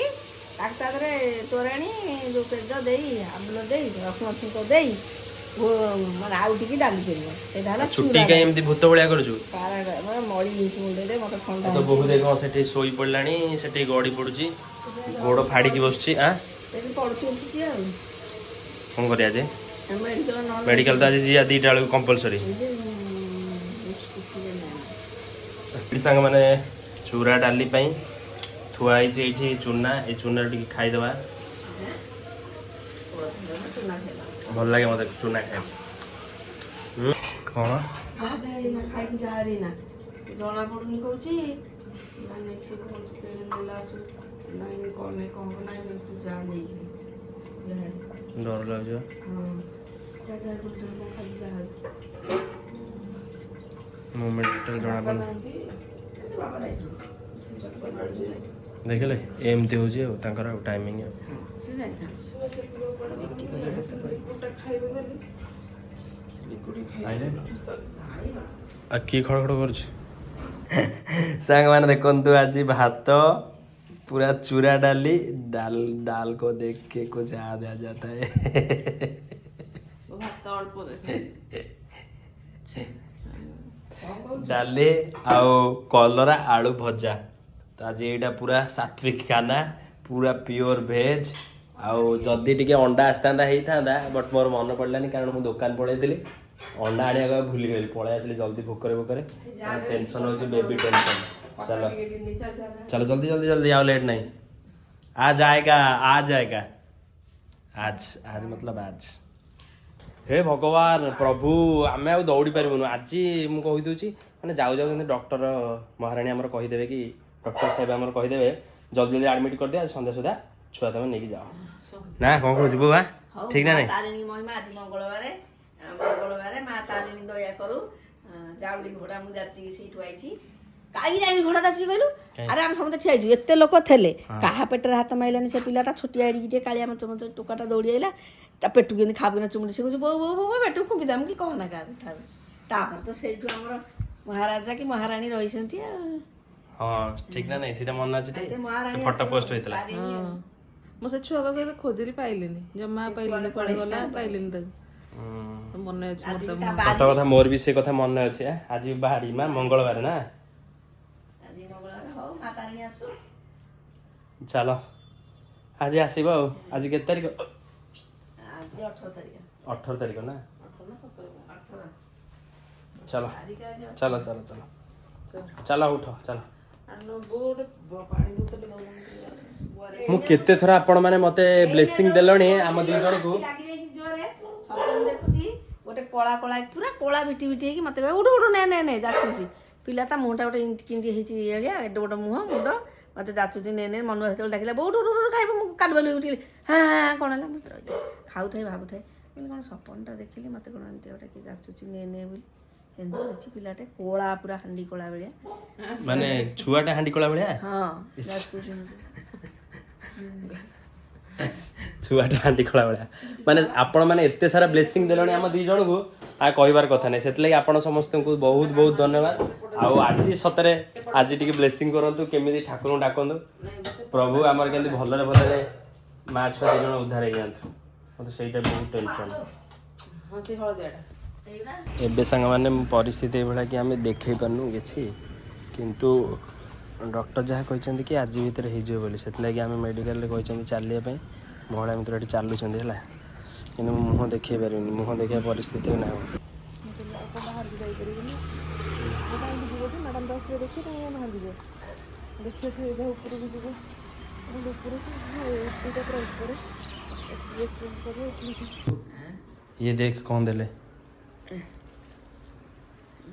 ତାକୁ ତା ଦେହରେ ତୋରାଣୀ, ଯୋଉ ପେଜ ଦେଇ, ଆମ୍ବୁଲ ଦେଇ, ରସୁଣ ଛୁଙ୍କ ଦେଇ, ମାନେ ଆଉ ଟିକେ ଡାଲି କରିବ, ସେଇଟା ହେଲା ଛୁଟି। ଚୁରା। କାହିଁ ଏମିତି ଭୂତ ଭଳିଆ କରୁଛୁ? ଡାଲି। ମାନେ ମଳି ହେଇଛି ମୁଣ୍ଡରେ, ମତେ ଥଣ୍ଡା ତ ବୋହୁ ଦେଖ, ସେଠି ଶୋଇ ପଡ଼ିଲାଣି, ସେଠି ଗଡ଼ି ପଡୁଛି, ଗୋଡ଼ ଫାଡ଼ିକି ବସୁଛି। ଆଁ? ସେଠି ପଡୁଛି, ଉଠୁଛି ଆଉ। କ'ଣ କରିବା ଯେ? ମେଡ଼ିକାଲ ନହେଲେ ମେଡ଼ିକାଲ ତ ଆଜି ଯିବା 2ଟା ବେଳକୁ କମ୍ପଲସରି। ସ୍କୁଟିରେ ନା। ଏଠି ସାଙ୍ଗମାନେ, ଚୁରା ଡାଲି ପାଇଁ ଥୁଆ ହେଇଛି ଏଇଠି ଚୁନା। ଏଇ ଚୁନାରୁ ଟିକେ ଖାଇଦେବା। ଚୁନା ଖାଇବା। ଭଲ ଲାଗେ ମତେ ଚୁନା ଖାଇବାକୁ। କ'ଣ? ଯାହା ଏଇନା ଖାଇକି ଯାହାରି ନା ଜଣା ପଡୁନି କହୁଛି। ମାନେ ସେ ବହୁତ ପେନ୍ ଦେଲା ଆସୁ। ନାଇଁ ନାଇଁ, କଣ ନାଇଁ, କଣ ନାଇଁ ନାଇଁ, ତୁ ଯା ନେଇକି ଯା। ଡର ଲାଗୁଛି ବା। ହଁ, ଯା ଯା, ଗୋଟେ ଜଣ କଣ ଖାଇକି ଯାହା। ମୁଭମେଣ୍ଟ ଟୋଟାଲ ଜଣା ପଡୁନି। ନାହାନ୍ତି। ସେ ବାବା ଯାଇଥିଲେ। ଦେଖିଲେ, ଏମିତି ହଉଛି ଆଉ ତାଙ୍କର ଆଉ ଟାଇମିଂ ଆଉ। ସେ ଯାଇଥାନ୍ତି। ଲିକୁଇଡଟା ଖାଇଦେବେ ବୋଲି, ଲିକୁଇଡ ଖାଇ ଆଉ କିଏ ଖଡ଼ ଖଡ଼ କରୁଛି? ସାଙ୍ଗମାନେ ଦେଖନ୍ତୁ, ଆଜି ଭାତ पूरा चूरा डाली, दाल दाल को देख के कुछ याद आ जाता है। ଭାତ ଅଳ୍ପ ଦେଖ। ଡାଲି ଆଉ କଲରା ଆଳୁ ଭଜା। ତ ଆଜି ଏଇଟା ପୁରା ସାତ୍ବିକ ଖାନା, ପୁରା ପିଓର ଭେଜ୍। ଆଉ ଯଦି ଟିକେ ଅଣ୍ଡା ଆସିଥାନ୍ତା ହେଇଥାନ୍ତା, ବଟ୍ ମୋର ମନେ ପଡ଼ିଲାନି, କାରଣ ମୁଁ ଦୋକାନ ପଳେଇଥିଲି, ଅଣ୍ଡା ଆଣିବାକୁ ଆଉ ଭୁଲିଗଲି। ପଳେଇ ଆସିଲି ଜଲ୍ଦି ଭୋକରେ ଭୋକରେ। ଟେନସନ୍ ହେଉଛି, ବେବି ଟେନସନ୍। ଚାଲ ଚାଲ, ଜଲ୍ଦି ଜଲ୍ଦି ଜଲ୍ଦି, ଆଉ ଲେଟ୍ ନାହିଁ। आज आएगा, आज आएगा, आज आज मतलब आज। ହେ ଭଗବାନ ପ୍ରଭୁ, ଆମେ ଆଉ ଦୌଡ଼ି ପାରିବୁନୁ ଆଜି, ମୁଁ କହିଦେଉଛି। ମାନେ ଯାଉ ଯାଉ ଯେମିତି ଡକ୍ଟର ମହାରାଣୀ ଆମର କହିଦେବେ କି ଡକ୍ଟର ସାହେବ ଆମର କହିଦେବେ, ଜଲ୍ଦି ଜଲ୍ଦି ଆଡ଼ମିଟ୍ କରିଦିଅ, ଆଜି ସନ୍ଧ୍ୟା ସୁଦ୍ଧା ଛୁଆ ତମେ ନେଇକି ଯାଅ। ନା କ'ଣ କହୁଛୁ ବୋଉ? ହଉ। ଠିକ ନା ମା ନାଇଁ? ତାରିଣୀ ମହିମା। ଆଜି ମଙ୍ଗଳବାରେ, ମଙ୍ଗଳବାରେ ମା ତାରିଣୀ ଦୟା କରୁ। ଜାଉଡ଼ି ଘୋଡ଼ା ମୁଁ ଯାଚିକି ସେଇଠୁ ଆଇଛି। କାହିଁକି ଯାଇକି ଘୋଡ଼ା ଯାଚିକି କହିଲୁ? ଆରେ ଆମେ ସମସ୍ତେ ଠିଆ ହେଇଛୁ, ଏତେ ଲୋକ ଥିଲେ, କାହା ପେଟରେ ହାତ ମାଇଲାନି ସେ ପିଲାଟା। ଛୋଟିଆ ଏଡ଼ିକି ଟିକେ କାଳିଆ ମଚ ମଚ ଟୋକାଟା ଦୌଡ଼ି ଆଇଲା, ତା ପେଟକୁ କେମିତି ଖାବୁକିନା ଚୁମୁଡ଼ି। ସେ କହୁଛି, ବୋଉ ବୋଉ ବୋଉ, ପେଟକୁ ଫୁଙ୍କିଦା। ମୁଁ କି କହନା କାହାକୁ ଥାଉ। ତାପରେ ତ ସେଇଠୁ ଆମର ମହାରାଜା କି ମହାରାଣୀ ରହିଛନ୍ତି ଆଉ। ହଁ, ଠିକ ନା ନାଇଁ? ସେଇଟା ମନେ ଅଛି ଟି? ସେ ସେ ମହାରାଣୀ ଫଟୋ ଆସିବ, ପୋଷ୍ଟ ହେଇଥିଲା। ତାରିଣୀ ଆଉ। ମୁଁ ସେ ଛୁଆକୁ କେତେ ଖୋଜିଲି, ପାଇଲିନି, ଜମା ପାଇଲିନି। କୁଆଡ଼େ ଗଲା, ପାଇଲିନି ତାକୁ। ମନେ ଅଛି ମୋର ତା ମୁହଁ। ସତ କଥା, ମୋର ବି ସେ କଥା ମନେ ଅଛି। ଆଁ? ଆଜି ବାହାରି ମା ମଙ୍ଗଳବାର ନା? ଆଜି ମଙ୍ଗଳବାର। ହଉ, ମା ତାରିଣୀ ଆସୁ। ଚାଲ, ଆଜି ଆସିବ। ଆଉ ଆଜି କେତେ ତାରିଖ? ଆଜି 18 ତାରିଖ। 18 ତାରିଖ ନା? 18 ନା 17? 18 ଚାଲ। ତାରିଖ ଆଜି। ଚାଲ ଚାଲ ଚାଲ ଚାଲ, ଉଠ ଚାଲ। ବୋଉ ଗୋଟେ ପାଣି ବୋତଲ ଦଉନାହାନ୍ତି। ମୁଁ କେତେ ଥର ଆପଣମାନେ ମତେ ବ୍ଲେସିଂ ଦେଲଣି ଆମ ଦି ଜଣକୁ। ଲାଗିଯାଇଛି ଜୋରେ। ସପନ ଦେଖୁଛି ଗୋଟେ କଳା କଳା, ପୁରା କଳା ଭିଟି ଭିଟି ହେଇକି ମତେ କହିବ, ଉଠୁ ଉଠୁ, ନେ ନେ ନେ। ଯାଚୁଛି ପିଲା। ତା ମୁହଁଟା ଗୋଟେ ଏମିତି କେମିତି ହେଇଛି ଏଳିଆ, ଏଡ଼େ ବଡ଼ ମୁହଁ, ମୁଣ୍ଡ। ମତେ ଯାଚୁଛି, ନେ ନେ। ମନୁଆ ସେତେବେଳେ ଡାକିଲା, ବୋଉ ଉଠୁ ଉଠୁ ଉଠୁ, ଖାଇବ। ମୁଁ କାଲି ଉଠିଲି। ହଁ ହଁ, କ'ଣ ହେଲା? ମୁଁ ରହିଥାଏ, ଖାଉଥାଏ, ଭାବୁଥାଏ, କହିଲି କ'ଣ ସପନଟା ଦେଖିଲି, ମତେ କ'ଣ ଏମିତି ଗୋଟେ କିଏ ଯାଚୁଛି ନେ ନେ ବୋଲି। ଏମିତି ହେଇଛି ପିଲାଟେ, କଳା ପୁରା ହାଣ୍ଡି କଳା ଭଳିଆ। ମାନେ ଛୁଆଟା ହାଣ୍ଡି କଳା ଭଳିଆ? ହଁ, ଯାଚୁଛି ମତେ। ଛୁଆଟା ହାଣ୍ଡି କଳା ଭଳିଆ। ମାନେ ଆପଣ ମାନେ ଏତେ ସାରା ବ୍ଲେସିଂ ଦେଲଣି ଆମ ଦି ଜଣକୁ, ଆଉ କହିବାର କଥା ନାହିଁ। ସେଥିଲାଗି ଆପଣ ସମସ୍ତଙ୍କୁ ବହୁତ ବହୁତ ଧନ୍ୟବାଦ। ଆଉ ଆଜି ସତରେ ଆଜି ଟିକେ ବ୍ଲେସିଂ କରନ୍ତୁ, କେମିତି ଠାକୁରଙ୍କୁ ଡାକନ୍ତୁ, ପ୍ରଭୁ ଆମର କେମିତି ଭଲରେ ଭଲରେ ମା ଛୁଆ ଦି ଜଣ ଉଦ୍ଧାର ହେଇଯାଆନ୍ତୁ। ମତେ ସେଇଟା ବହୁତ ଟେନସନ୍। ହଁ, ସେ ହଳଦିଆଟା। ଏବେ ସାଙ୍ଗମାନେ, ପରିସ୍ଥିତି ଏଇଭଳିଆ କି ଆମେ ଦେଖେଇ ପାରୁନୁ କିଛି। କିନ୍ତୁ ଡକ୍ଟର ଯାହା କହିଛନ୍ତି କି ଆଜି ଭିତରେ ହେଇଯିବ ବୋଲି, ସେଥିଲାଗି ଆମେ ମେଡ଼ିକାଲରେ କହିଛନ୍ତି ଚାଲିବା ପାଇଁ। ମହିଳା ମିତ୍ର ଏଠି ଚାଲୁଛନ୍ତି ହେଲା, କିନ୍ତୁ ମୁଁ ମୁହଁ ଦେଖେଇ ପାରିବିନି। ମୁହଁ ଦେଖିବା ପରିସ୍ଥିତି ନାହିଁ। ମୁଁ କହିଲି ଆଉ କ'ଣ ବାହାରକୁ ଯାଇପାରିବିନି। ମୁଁ କାହିଁକି ଯିବ ଯେ? ମ୍ୟାଡ଼ାମ୍ ତ ଆସିବେ ଦେଖି, କାହିଁକି ବାହାରକୁ ଯିବ ଦେଖିବ? ସେ ଯାହା ଉପରକୁ ଯିବ। ମୁଁ କହିଲି, ଉପରକୁ? ହଁ, ଏଇଟା ପୁରା ଉପରେ। ଏଠି ଡ୍ରେସ୍ ଚେଞ୍ଜ କରିବ, ଏଠି ଯିବ। ଇଏ ଦେଖ, କ'ଣ ଦେଲେ?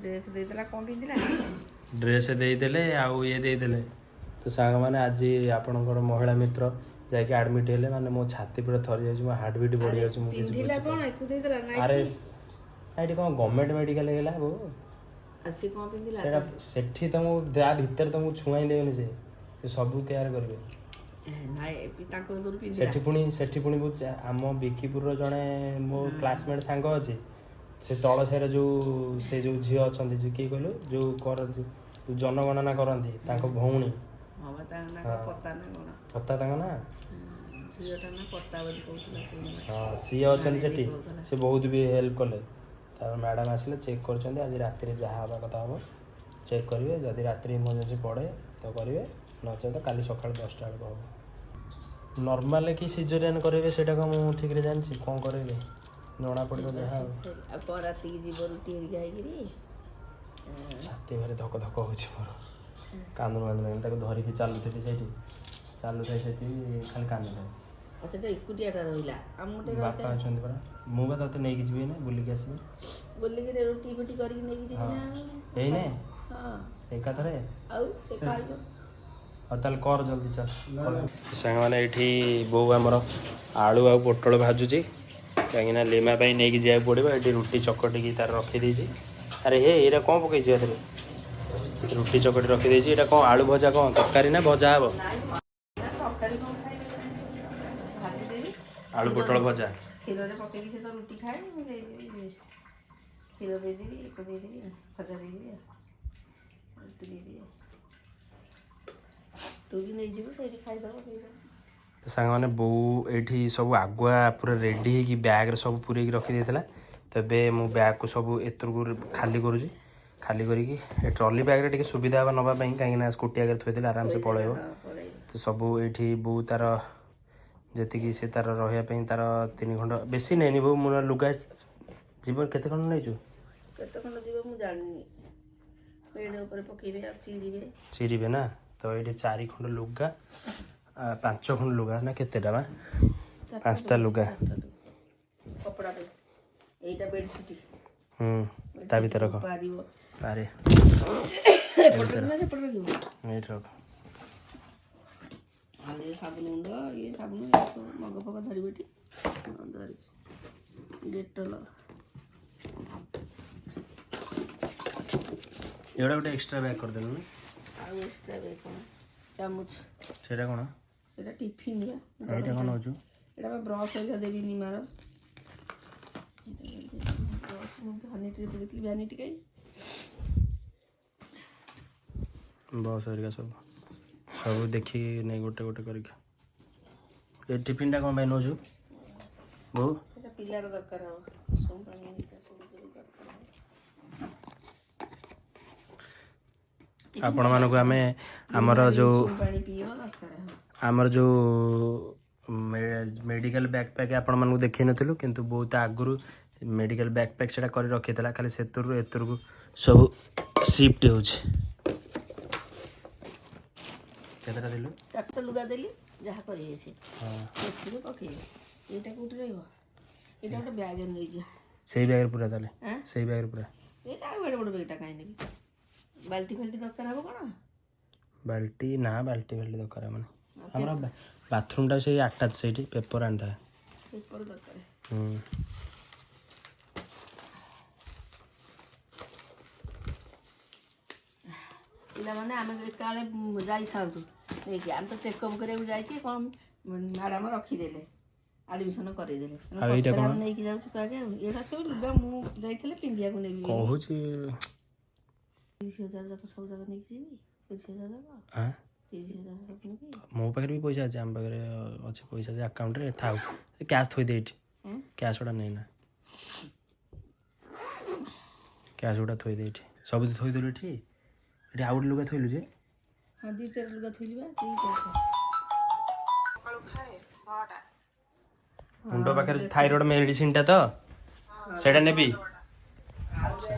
ଡ୍ରେସ୍ ଦେଇଦେଲା। କ'ଣ ପିନ୍ଧିଲା? ଡ୍ରେସ୍ ଦେଇଦେଲେ ଆଉ ଇଏ ଦେଇଦେଲେ। ତ ସାଙ୍ଗମାନେ, ଆଜି ଆପଣଙ୍କର ମହିଳା ମିତ୍ର ଯାଇକି ଆଡ଼ମିଟ୍ ହେଲେ। ମାନେ ମୋ ଛାତି ପୁରା ଥରି ଯାଉଛି, ମୋ ହାର୍ଟ ବିଟ୍ ବଢ଼ି ଯାଉଛି, ମୁଁ କିଛି ପିନ୍ଧିଲା କ'ଣ? ଏକୁ ଦେଇଦେଲା? ଆରେ ନାଇଟି। ଏଠି କ'ଣ ଗଭର୍ଣ୍ଣମେଣ୍ଟ ମେଡ଼ିକାଲ ହେଇଗଲା ବୋଉ? ଆଉ ସେ କ'ଣ ପିନ୍ଧିଲା? ସେଇଟା ସେଠି ତମକୁ ତା ଭିତରେ ତମକୁ ଛୁଆଇଁ ଦେବେନି। ସେ ସେ ସବୁ କେୟାର କରିବେ। ନାଇଁ, ତାଙ୍କ ଭିତରୁ ପିନ୍ଧିଲା। ସେଠି ପୁଣି ବହୁତ ଆମ ବିକିପୁରର ଜଣେ ମୋ କ୍ଲାସମେଟ୍ ସାଙ୍ଗ ଅଛି। ସେ ତଳ ସାହିର ଯୋଉ ସେ ଯୋଉ ଝିଅ ଅଛନ୍ତି, ଯୋଉ କିଏ କହିଲୁ, ଯୋଉ କରନ୍ତି, ଯୋଉ ଜନଗଣନା କରନ୍ତି, ତାଙ୍କ ଭଉଣୀ। ହଁ ବା, ତାଙ୍କ ନାଁ କ'ଣ? ପତା ନା କ'ଣ? ପତା ତାଙ୍କ ନା। ଝିଅଟା ନା ପତା ବୋଲି କହୁଥିଲା ସେ। ହଁ, ସିଏ ଅଛନ୍ତି ସେଠି। ସେ ବହୁତ ବି ହେଲ୍ପ କଲେ। ତାପରେ ମ୍ୟାଡ଼ାମ୍ ଆସିଲେ, ଚେକ୍ କରୁଛନ୍ତି। ଆଜି ରାତିରେ ଯାହା ହେବା କଥା ହେବ, ଚେକ୍ କରିବେ। ଯଦି ରାତିରେ ଇମର୍ଜେନ୍ସି ପଡ଼େ ତ କରିବେ, ନଚେତ କାଲି ସକାଳ 10ଟା ବେଳକୁ ହେବ। ନର୍ମାଲ କି ସିଜରିଆନ୍ କରିବେ, ସେଇଟା କ'ଣ ମୁଁ ଠିକ୍ରେ ଜାଣିଛି? କ'ଣ କରିବେ ଜଣା ପଡ଼ିବ ଯାହା ଆଉ। ଆଉ କ'ଣ ରାତିକି ଯିବ ରୁଟି ହେରିକା ହେଇକିରି? ଛାତି ଭାରି ଧକ ଧକ ହେଉଛି ମୋର। କାନ୍ଦୁଣୁ କାନ୍ଦୁଣୁ ଲାଗିଲା। ତାକୁ ଧରିକି ଚାଲୁଥିଲି ସେଇଠି, ଚାଲୁଥାଏ ସେଠି, ଖାଲି କାନ୍ଦୁଥାଏ। ଆଉ ସେଟା ଏକୁଟିଆଟା ରହିଲା, ଆଉ ମୁଁ ଗୋଟେ ବାପା ଅଛନ୍ତି ପରା। ମୁଁ ବା ତତେ ନେଇକି ଯିବି ନା, ବୁଲିକି ଆସିବି। ବୋଲିକିରି ରୁଟି ଫୁଟି କରିକି ନେଇକି ଯିବି ନା ଆଉ। ଏଇନେ? ହଁ। ଏକାଥରେ? ଆଉ ସେ ଖାଇବ। ଆଉ ତାହେଲେ କର ଜଲ୍ଦି, ଚାଲ। ସାଙ୍ଗମାନେ, ଏଇଠି ବୋଉ ଆମର ଆଳୁ ଆଉ ପୋଟଳ ଭାଜୁଛି, କାହିଁକିନା ଲିମା ପାଇଁ ନେଇକି ଯିବାକୁ ପଡ଼ିବ। ଏଠି ରୁଟି ଚକଟିକି ତାର ରଖିଦେଇଛି। ଆରେ ହେ, ଏଇଟା କ'ଣ ପକେଇଛି ଏଥିରେ? ରୁଟି ଚକଟି ରଖିଦେଇଛି। ଏଇଟା କ'ଣ ଆଳୁ ଭଜା? କ'ଣ ତରକାରୀ ନା ଭଜା ହବ? ତରକାରୀ କ'ଣ ଖାଇବେ? ଭାଜିଦେବି। ଆଳୁ ପୋଟଳ ଭଜା। କ୍ଷୀରରେ ପକେଇକି ସେ ତ ରୁଟି ଖାଏ। ମୁଁ ଦେଇଦେବି, କ୍ଷୀର ଦେଇଦେବି, ଏକ ଦେଇଦେବି, ଭଜା ଦେଇଦେବି ଆଉ ରୁଟି ଦେଇଦେବି ଆଉ। ତୁ ବି ନେଇଯିବୁ, ସେଇଠି ଖାଇଦେବ ଦେଇଦେବ। ତ ସାଙ୍ଗମାନେ, ବୋଉ ଏଇଠି ସବୁ ଆଗୁଆ ପୁରା ରେଡ଼ି ହେଇକି ବ୍ୟାଗ୍ରେ ସବୁ ପୁରେଇକି ରଖିଦେଇଥିଲା। ତ ଏବେ ମୁଁ ବ୍ୟାଗ୍କୁ ସବୁ ଏତରକୁ ଖାଲି କରୁଛି। ଖାଲି କରିକି ଏ ଟ୍ରଲି ବ୍ୟାଗ୍ରେ ଟିକେ ସୁବିଧା ହେବ ନେବା ପାଇଁ, କାହିଁକିନା ସ୍କୁଟି ଆଗରେ ଥୋଇଦେଲେ ଆରାମସେ ପଳେଇବ। ପଳେଇବ। ତ ସବୁ ଏଇଠି ବୋଉ ତାର ଯେତିକି ସେ ତାର ରହିବା ପାଇଁ ତାର ତିନି ଖଣ୍ଡ, ବେଶୀ ନେଇନି ବୋଉ। ମୁଁ ଲୁଗା ଯିବ। କେତେ ଖଣ୍ଡ ନେଇଛୁ? କେତେ ଖଣ୍ଡ ଯିବ ମୁଁ ଜାଣିନି। ବେଡ଼ ଉପରେ ପକେଇବେ ଆଉ ଚିରିବେ। ଚିରିବେ ନା। ତ ଏଇଠି ଚାରି ଖଣ୍ଡ ଲୁଗା, ପାଞ୍ଚ ଖଣ୍ଡ ଲୁଗା ନା କେତେଟା ବା, ପାଞ୍ଚଟା ଲୁଗା। କପଡ଼ା ପାଇଁ ଏଇଟା ବେଡ଼ସିଟ୍। ହୁଁ, ତା ଭିତରେ ରଖ। ପାରିବ। ଆରେ। ଏପଟେ ନା ସେପଟେ ରଖିବୁ? ଏଇଠି ରଖ। ଆଉ ଇଏ ସାବୁନ ଗୁଣ୍ଡ, ଇଏ ସାବୁନ, ଏ ସବୁ ମଗ ଫଗ ଧରିବ ଏଠି। ହଁ, ଧରିଛି ଡେଟଲ। ଏଗୁଡ଼ା ଗୋଟେ ଏକ୍ସଟ୍ରା ବ୍ୟାଗ୍ କରିଦେଲୁ ନା? ଆଉ ଏକ୍ସଟ୍ରା ବ୍ୟାଗ୍ କ'ଣ? ଚାମଚ। ସେଇଟା କ'ଣ? ସେଇଟା ଟିଫିନ୍ ବା। ଏଇଟା କ'ଣ ନେଉଛୁ? ଏଇଟା ବା ବ୍ରସ୍ ହେରିକା ଦେବି ନିମାର। ବ୍ରସ୍ ମୁଁ ଭ୍ୟାନିଟିରେ ପକେଇଥିଲି, ଭ୍ୟାନିଟି କାଇଁ? ବସ୍ ହେରିକା ସବୁ ସବୁ ଦେଖିକି ନେଇ ଗୋଟେ ଗୋଟେ କରିକି। ଏ ଟିଫିନ୍ଟା କ'ଣ ପାଇଁ ନେଉଛୁ ବୋଉ? ସେଇଟା ପିଲାର ଦରକାର ହବ। ଉଷୁମ ପାଣି ହେରିକା ସବୁ ସବୁ ଦରକାର ହବ। ଆପଣମାନଙ୍କୁ ଆମେ ଆମର ଯେଉଁ ଉଷୁମ ପାଣି ପିଇବ, ଦରକାର ହବ। ଆମର ଯେଉଁ ମେଡ଼ିକାଲ ବ୍ୟାଗ୍ ପ୍ୟାକ୍ ଆପଣମାନଙ୍କୁ ଦେଖେଇ ନଥିଲୁ, କିନ୍ତୁ ବହୁତ ଆଗରୁ ମେଡ଼ିକାଲ ବ୍ୟାଗ୍ ପ୍ୟାକ୍ ସେଇଟା କରି ରଖିଥିଲା। ଖାଲି ସେଥିରୁ ଏଥିରକୁ ସବୁ ସିଫ୍ଟ ହେଉଛି। କେତେଟା ଦେଲୁ? ଚାରିଟା ଲୁଗା ଦେଲି, ଯାହା କରିବେ ସେ। ହଁ। ପୋଛିବେ, ପକେଇବେ। ଏଇଟା କୋଉଠି ରହିବ? ଏଇଟା ଗୋଟେ ବ୍ୟାଗରେ ନେଇଯିବା। ସେଇ ବ୍ୟାଗରେ ପୁରା ତାହେଲେ। ଆଁ? ସେଇ ବ୍ୟାଗରେ ପୁରା। ଏଇଟା ଆଉ ଏଡ଼େ ବଡ଼ ବ୍ୟାଗଟା କାହିଁ ନେବି? ବାଲ୍ଟି ଫାଲ୍ଟି ଦରକାର ହବ କ'ଣ? ବାଲ୍ଟି ନା, ବାଲ୍ଟି ଫାଲ୍ଟି ଦରକାର ମାନେ ଆମର ବାଥରୁମଟା ସେଇ ଆଟାଚ୍, ସେଇଠି ପେପର ଆଣିଥା। ପେପର ଦରକାର। ହୁଁ। ପିଲାମାନେ, ଆମେ ଏକାବେଳେ ଯାଇଥାନ୍ତୁ ନେଇକି। ଆମେ ତ ଚେକଅପ୍ କରିବାକୁ ଯାଇଛି, କ'ଣ ମ୍ୟାଡ଼ାମ୍ ରଖିଦେଲେ, ଆଡ଼ମିସନ୍ କରେଇଦେଲେ। ଆଉ ଏଇଟା ପଛରେ କ'ଣ? ଆମେ ନେଇକି ଯାଉଛୁ ବ୍ୟାଗ୍। ଆଉ ଏଇଟା ସବୁ ଲୁଗା ମୁଁ ଯାଇଥିଲେ ପିନ୍ଧିବାକୁ ନେବି। କହୁଛି। 30,000 ଯାକ ସବୁ ଯାକ ନେଇକି ଯିବି, 30,000 ଯାକ। ଆଁ? 30,000 ଯାକ ନେବି। ମୋ ପାଖରେ ବି ପଇସା ଅଛି, ଆମ ପାଖରେ ଅଛି ପଇସା ଯେ ଆକାଉଣ୍ଟରେ ଥାଉ, କ୍ୟାସ୍ ଥୋଇଦେ ଏଇଠି। ଏଁ? କ୍ୟାସ୍ ଗୁଡ଼ା ନେଇନା, କ୍ୟାସ୍ ଗୁଡ଼ା ଥୋଇଦେ ଏଇଠି। ସବୁ ତ ଥୋଇଦେଲୁ ଏଠି। ଏଠି ଆଉ ଗୋଟେ ଲୁଗା ଥୋଇଲୁ ଯେ। ହଁ, ଦୁଇଟା ଲୁଗା ଥୋଇଲି ବା, ଦୁଇଟା। ମୁଣ୍ଡ ପାଖରେ ଥାଇରଏଡ଼ ମେଡ଼ିସିନଟା ତ, ସେଇଟା ନେବି। ଆଚ୍ଛା,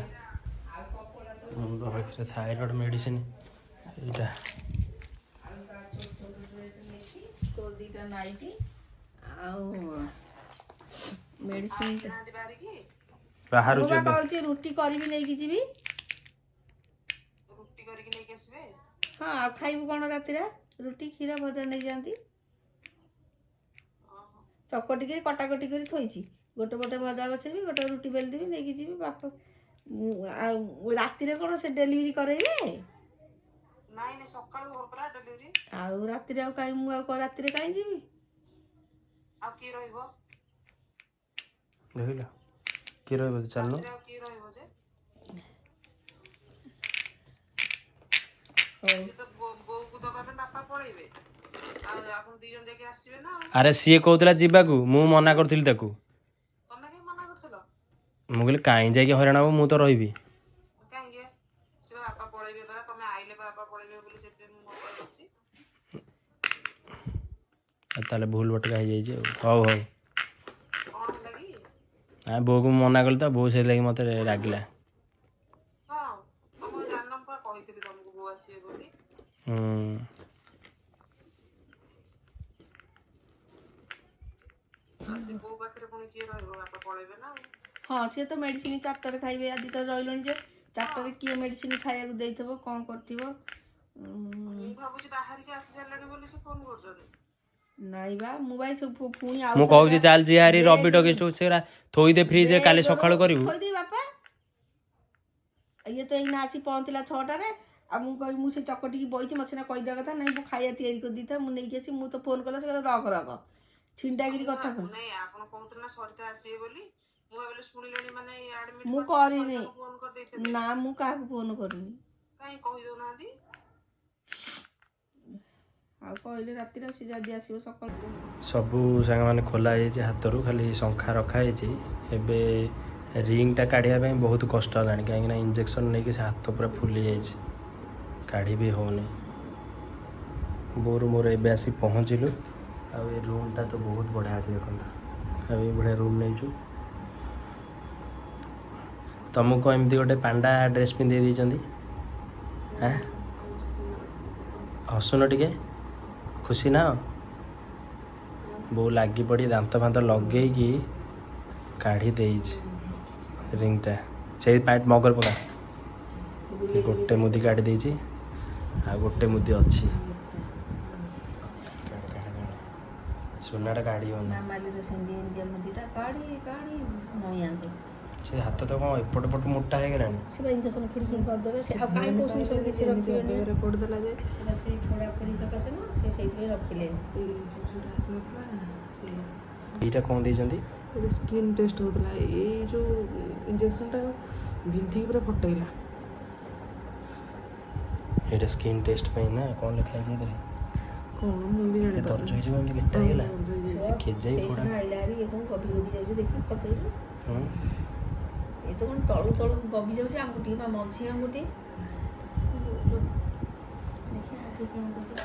ମୁଣ୍ଡ ପାଖରେ ଥାଇରଏଡ଼ ମେଡ଼ିସିନ ଏଇଟା। ତୋର ଦୁଇଟା ନାଇଟି ଆଉ ମେଡ଼ିସିନ। ବାହାରୁଛୁ ମୁଁ ବା ଏବେ। କହୁଛି ରୁଟି କରିବି, ନେଇକି ଯିବି। ହଁ, ଆଉ ଖାଇବୁ କ'ଣ ରାତିରେ? ରୁଟି କ୍ଷୀର ଭଜା ନେଇଯାଆନ୍ତି। ଚକଟିକି କଟାକଟି କରି ଥୋଇଛି। ଗୋଟେ ପଟେ ଭଜା ବସେଇବି, ଗୋଟେ ରୁଟି ବେଲିଦେବି, ନେଇକି ଯିବି ବାପା। ଆଉ ରାତିରେ କ'ଣ ସେ ଡେଲିଭରି କରେଇବେ? ନାଇଁ, ସକାଳୁ ହବ ପରା ଡେଲିଭରି। ଆଉ ରାତିରେ ଆଉ କାହିଁ ମୁଁ ଆଉ ରାତିରେ କାହିଁ ଯିବି? ଆଉ କିଏ ରହିବ? ଦେଖିଲ, କିଏ ରହିବ? ତୁ ଚାଲୁନୁ। ରାତିରେ ଆଉ କିଏ ରହିବ ଯେ? ହଉ। ସେ ତ ବୋଉକୁ ଦବା ପାଇଁ ବାପା ପଳେଇବେ, ଆଉ ଆପଣ ଦି ଜଣ ଯାଇକି ଆସିବେ ନା ଆଉ। ଆରେ, ସିଏ କହୁଥିଲା ଯିବାକୁ, ମୁଁ ମନା କରୁଥିଲି ତାକୁ। ତମେ କାହିଁ ମନା କରୁଥିଲ? ମୁଁ କହିଲି, କାହିଁ ଯାଇକି ହଇରାଣ ହବ, ମୁଁ ତ ରହିବି। କାହିଁକି? ସେ ବାପା ପଳେଇବେ ପରା, ତମେ ଆଇଲେ ବାପା ପଳେଇବେ ବୋଲି ସେଥିପାଇଁ ମୁଁ ମନା କରୁଛି। ଆଉ ତାହେଲେ ଭୁଲ ଭଟକା ହେଇଯାଇଛି ଆଉ। ହଉ ହଉ। କଣ ହେଲା କି? ଆ, ବୋଉକୁ ମୁଁ ମନା କଲି ତ, ବୋଉ ସେଇଥିଲାଗି ମୋତେ ରାଗିଲା। ହଁ, ତମେ ଜାଣିନ, ମୁଁ ପରା କହିଥିଲି ତମକୁ ବୋଉ ଆସିବେ ବୋଲି। ହୁଁ। ଆଉ ସେ ବୋଉ ପାଖରେ ପୁଣି କିଏ ରହିବ? ବାପା ପଳେଇବେ ନା ଆଉ। ହଁ, ସିଏ ତ ମେଡ଼ିସିନ 4ଟାରେ ଖାଇବେ। ଆଜି ତ ରହିଲଣି ଯେ 4ଟାରେ କିଏ ମେଡ଼ିସିନ ଖାଇବାକୁ ଦେଇଥିବ, କ'ଣ କରିଥିବ? ମୁଁ ଭାବୁଛି ବାହାରିକି ଆସି ସାରିଲାଣି ବୋଲି ସେ ଫୋନ କରୁଛନ୍ତି। ନାଇଁ ବା, ମୁଁ ଭାଇ ସବୁ ପୁଣି ଆଉ ମୁଁ କହୁଛି ଚାଲ ଯିବା ହାରି ରବି ଟକିଷ୍ଟୁ। ସେଗୁରା ଥୋଇଦେ ଫ୍ରିଜରେ, କାଲି ସକାଳୁ କରିବୁ। ଥୋଇଦେଇ ବାପା। ଇଏ ତ ଏଇନା ଆସି ପହଞ୍ଚିଲା 6ଟାରେ। ଆଉ ମୁଁ କହିବି, ମୁଁ ସେ ଚକଟିକି ବଇଛି, ମୋତେ ସିନା କହିଦେବା କଥା। ନାଇଁ, ମୁଁ ଖାଇବା ତିଆରି କରିଦେଇଥା, ମୁଁ ନେଇକି ଆସି। ମୁଁ ତ ଫୋନ କଲା, ସେ କହିଲା ରଖ ରଖ, ଛିଣ୍ଡାକିରି କଥା କହ। ନାଇଁ, ଆପଣ କହୁଥିଲେ ନା ସରିତା ଆସିବେ ବୋଲି, ମୁଁ ଭାବିଲି ଶୁଣିଲେଣି ମାନେ ଆଡମିଟ। ମୁଁ କରିନି। ଫୋନ କରିଦେଇଥିଲେ। ନା, ମୁଁ କାହାକୁ ଫୋନ କରିନି। କାହିଁ କହି ଦଉନାହାନ୍ତି? ଆଉ କହିଲେ ରାତିରେ ସେ ଯଦି ଆସିବ ସକାଳୁ। ସବୁ ସାଙ୍ଗମାନେ ଖୋଲା ହେଇଯାଇଛି ହାତରୁ, ଖାଲି ଶଙ୍ଖା ରଖା ହେଇଛି। ଏବେ ରିଙ୍ଗଟା କାଢ଼ିବା ପାଇଁ ବହୁତ କଷ୍ଟ ହେଲାଣି, କାହିଁକିନା ଇଞ୍ଜେକ୍ସନ୍ ନେଇକି ସେ ହାତ ପୁରା ଫୁଲି ଯାଇଛି, କାଢ଼ି ବି ହେଉନି। ବୋଉର ମୋର ଏବେ ଆସି ପହଞ୍ଚିଲୁ। ଆଉ ଏ ରୁମ୍ଟା ତ ବହୁତ ବଢ଼ିଆ ଅଛି, ଦେଖନ୍ତୁ। ଆଉ ଏ ବଢ଼ିଆ ରୁମ୍ ନେଇଛୁ। ତମକୁ କ'ଣ ଏମିତି ଗୋଟେ ପାଣ୍ଡା ଡ୍ରେସ୍ ପିନ୍ଧେଇ ଦେଇଛନ୍ତି? ଆଁ, ହସୁନ ଟିକେ, ଖୁସି ନା? ବୋଉ ଲାଗି ପଡ଼ି ଦାନ୍ତ ଫାନ୍ତ ଲଗେଇକି କାଢ଼ି ଦେଇଛି ରିଙ୍ଗଟା। ସେଇ ପ୍ୟାଣ୍ଟ ମଗର ପକା। ଗୋଟେ ମୁଦି କାଢ଼ି ଦେଇଛି, ଆଉ ଗୋଟେ ମୁଦି ଅଛି। ସୁନାଟା କାଢ଼ି ହେଉନି। ମାମାଲିର ସେମିତି ଏମିତିଆ ମୁଦିଟା କାଢ଼ି କାଢ଼ି ନଇଆନ୍ତୁ। ସେ ହାତ ତ କ'ଣ ଏପଟ ପଟ ମୋଟା ହେଇଗଲାଣି। ସେ ବା ଇଞ୍ଜେକ୍ସନ ଫୁଡ଼ିକି କରିଦେବେ ସେ, ଆଉ କାହିଁ କହୁଛନ୍ତି ସବୁ କିଛି ରଖିବେନି। ଦେହରେ ପଡିଦେଲା ଯେ। ସେଟା ସେଇ ଫୋଡ଼ା ଫୋଡ଼ି ସକାଶେ ନା, ସେ ସେଇଥିପାଇଁ ରଖିଲେନି। ଏଇ ଯୋଉ ଝିଅଟା ଆସିନଥିଲା ସେ। ଏଇଟା କ'ଣ ଦେଇଛନ୍ତି? ଗୋଟେ ସ୍କିନ୍ ଟେଷ୍ଟ ହେଉଥିଲା। ଏଇ ଯୋଉ ଇଞ୍ଜେକ୍ସନଟା ବିନ୍ଧିକି ପୁରା ଫଟେଇଲା। ଏଇଟା ସ୍କିନ୍ ଟେଷ୍ଟ ପାଇଁ ନା କ'ଣ ଲେଖା ହେଇଛି ଏଥିରେ? କ'ଣ ମୁଁ ବି ଏ ଜାଣିପାରୁନି। ଦରଜ ହେଇଯିବ, ଏମିତି ଗେଟା ହେଇଗଲା। ଦରଜ ହେଇଯାଇଛି। ସେ ଖେଜାଇ ସେଇ ଫୋଡ଼ା। ସିନା ଆଇଲା ହାରି, ଇଏ କ'ଣ ଗବି ଗବି ଯାଉଛି ଦେଖି ଖସେଇଲୁ। ହୁଁ। ଏ ତ କ'ଣ ତଳୁ ତଳୁ ଗବି ଯାଉଛି ଆଙ୍ଗୁଠି ବା ମଝି ଆଙ୍ଗୁଠି। ଦେଖିଆ ଏଠି କ'ଣ କରିବ।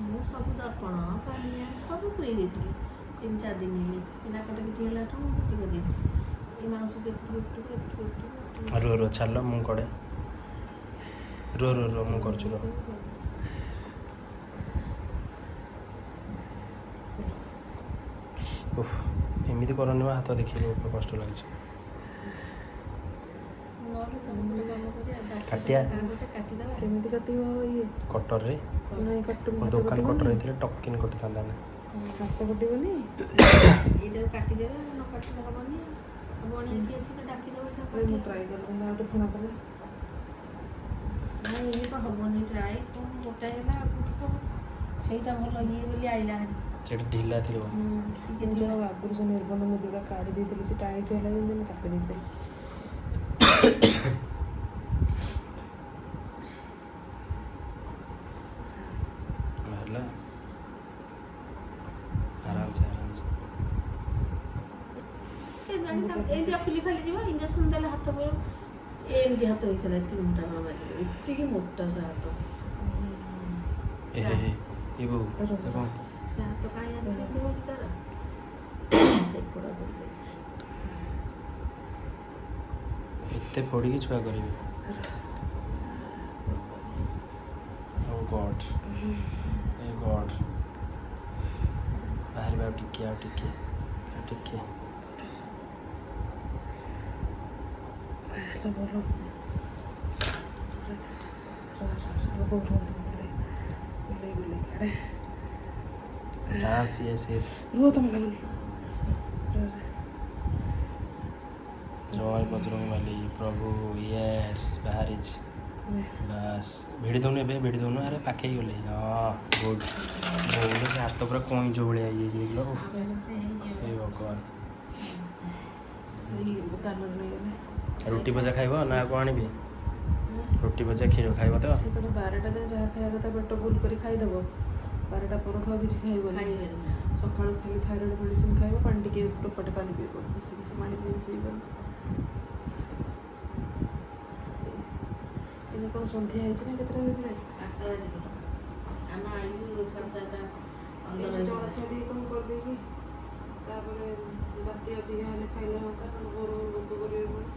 ମୁଁ ସବୁ ଦର୍ପଣ ପାନିଆ ସବୁ ପୁରେଇ ଦେଇଥିଲି 3-4 ଦିନ ହେଲି। ଏ ନାକଟା କିଛି ହେଲାଠୁ ମୁଁ ଭର୍ତ୍ତି କରିଦେଇଥିଲି ଏଇ ମାଉଁସକୁ, ଏପଟୁ ଏପଟୁ ଏପଟୁ ଏପଟୁ ଏପଟୁ। ରୁହ ରୁହ, ଛାଡ଼ିଲ, ମୁଁ କଡ଼େ। ରୁହ ରୁହ ରୁହ, ମୁଁ କରୁଛି, ରୁହ। ଉଫ୍, ଏମିତି କରନି ବା, ହାତ ଦେଖିଲେ କଷ୍ଟ ଲାଗୁଛି। ନହେଲେ ତମେ ଗୋଟେ କାମ କରିବା। କାଟିଆ। ଗୋଟେ କାଟିଦେବା। କେମିତି କାଟିବ ଇଏ? କଟରରେ। ନାଇଁ, କାଟୁ। ମୋ ଦୋକାନ କଟର ହେଇଥିଲେ ଟପକିନ୍ କଟିଥାନ୍ତା ନା। ହାତ କଟିବନି। ଏଇଟାକୁ କାଟିଦେବା, ନ କାଟିଲେ ହବନି। ଆଉ ବଣିଆ କିଏ ଅଛି ତ ଡାକିଦେବ ଏଇଟା। ନାଇଁ, ମୁଁ ଟ୍ରାଏ କଲି କିନ୍ତୁ ଆଉ ଗୋଟେ ଫୁଣା କଲେ। ନାଇଁ, ଇଏ ତ ହବନି। ଟ୍ରାଏ କ'ଣ ଗୋଟାଏ ହେଲା, ଆଉ କୋଉଠି ହବ? ସେଇଟା ଭଲ ଇଏ ବୋଲି ଆଇଲା ହାରି। ସେଟା ଢିଲା ଥିବ। ଟିକେ। ମୁଁ ଯାହା ହଉ ଆଗରୁ ସେ ନିର୍ବନ୍ଧ ମୁଦିଟା କାଢ଼ି ଦେଇଥିଲି। ସେ ଟାଇଟ୍ ହେଲା ଯେମିତି ମୁଁ କାଟି ଦେଇଥିଲି। ହେଲା, ଆରାମସେ ଆରାମସେ। ଜାଣି ଏମିତି ଫୁଲି ଫାଲି ଯିବ। ଇଞ୍ଜେକ୍ସନ ଦେଲେ ହାତ ପଡ଼ିବ। ଏମିତି ହାତ ହେଇଥିଲା, ଏତିକି ମୋଟା ମାମା, ଏତିକି ମୋଟା ସେ ହାତ। ଏ ହେ ହେ, ଏ ବୋଉ, ଏ କଣ? ସେ ହାତ କାହିଁ ଆଜି ସେମିତି ହଉଛି ତାର, ସେ ଫୋଡ଼ା ଫୋଡ଼ି କରିଛି। ଏତେ ଫୋଡ଼ିକି ଛୁଆ କରିବି? ଓ ଗଡ୍, ଏ ଗଡ୍, ବାହାରିବା। ଆଉ ଟିକେ, ଆଉ ଟିକେ, ଆଉ ଟିକେ। ତ ଭଲ ରୁହନ୍ତୁ, ବୁଲେଇ ବୁଲେଇ ବୁଲେଇ କାଢ଼େ। ବାସ୍, ୟେସ୍ ୟେସ୍। ରୁହ, ତମେ ଲାଗୁନି। ରୁହ। ଜୟ ବଜରଙ୍ଗବାଲି ପ୍ରଭୁ। ୟେସ୍, ବାହାରିଛି। ବାସ୍, ଭିଡ଼ି ଦଉନୁ ଏବେ, ଭିଡ଼ି ଦଉନୁ। ଆରେ, ପାଖେଇ ଗଲେ। ହଁ, ଗୁଡ୍। ବୋଉର ସେ ହାତ ପୁରା କଇଁଚ ଭଳିଆ ହେଇଯାଇଛି, ଦେଖିଲ? ଉଫ୍, ହେ ଭଗବାନ। ଏଇ କାନରେ ନେଇଗଲେ। ରୁଟି ଭଜା ଖାଇବ ନା ଆଉ କ'ଣ ଆଣିବି? ରୁଟି ଭଜା କ୍ଷୀର ଖାଇବ ତ? ସେ କହିଲେ 12ଟା ଯାଏଁ ଯାହା ଖାଇବା କଥା ପେଟ ଫୁଲ କରି ଖାଇଦେବ, 12ଟା ପରଠୁ ଆଉ କିଛି ଖାଇବନି। ଖାଇବେନି। ସକାଳୁ ଖାଲି ଥାଇରଏଡ଼ ମେଡ଼ିସିନ ଖାଇବ, ପାଣି ଟିକେ ଟୋପାଟେ ପାଣି ପିଇବ, ବେଶୀ କିଛି ପାଣି ପିଇବନି। ଏଇନା କ'ଣ ସନ୍ଧ୍ୟା ହେଇଛି ନା କେତେଟା ବାଜିଲାଣି? 8ଟା ବାଜିବ। ଆମେ ଆଇଲୁ 7ଟା 15। ଏଇନା ଜଳଖିଆ ଟିକେ କ'ଣ କରିଦେଇକି ତାପରେ ରାତି ଅଧିକା ହେଲେ ଖାଇଲେ ହୁଅନ୍ତା, ନହେଲେ ଭୋରୁ ଭୋରୁ ଭୋକ କରିବେ ପୁଣି।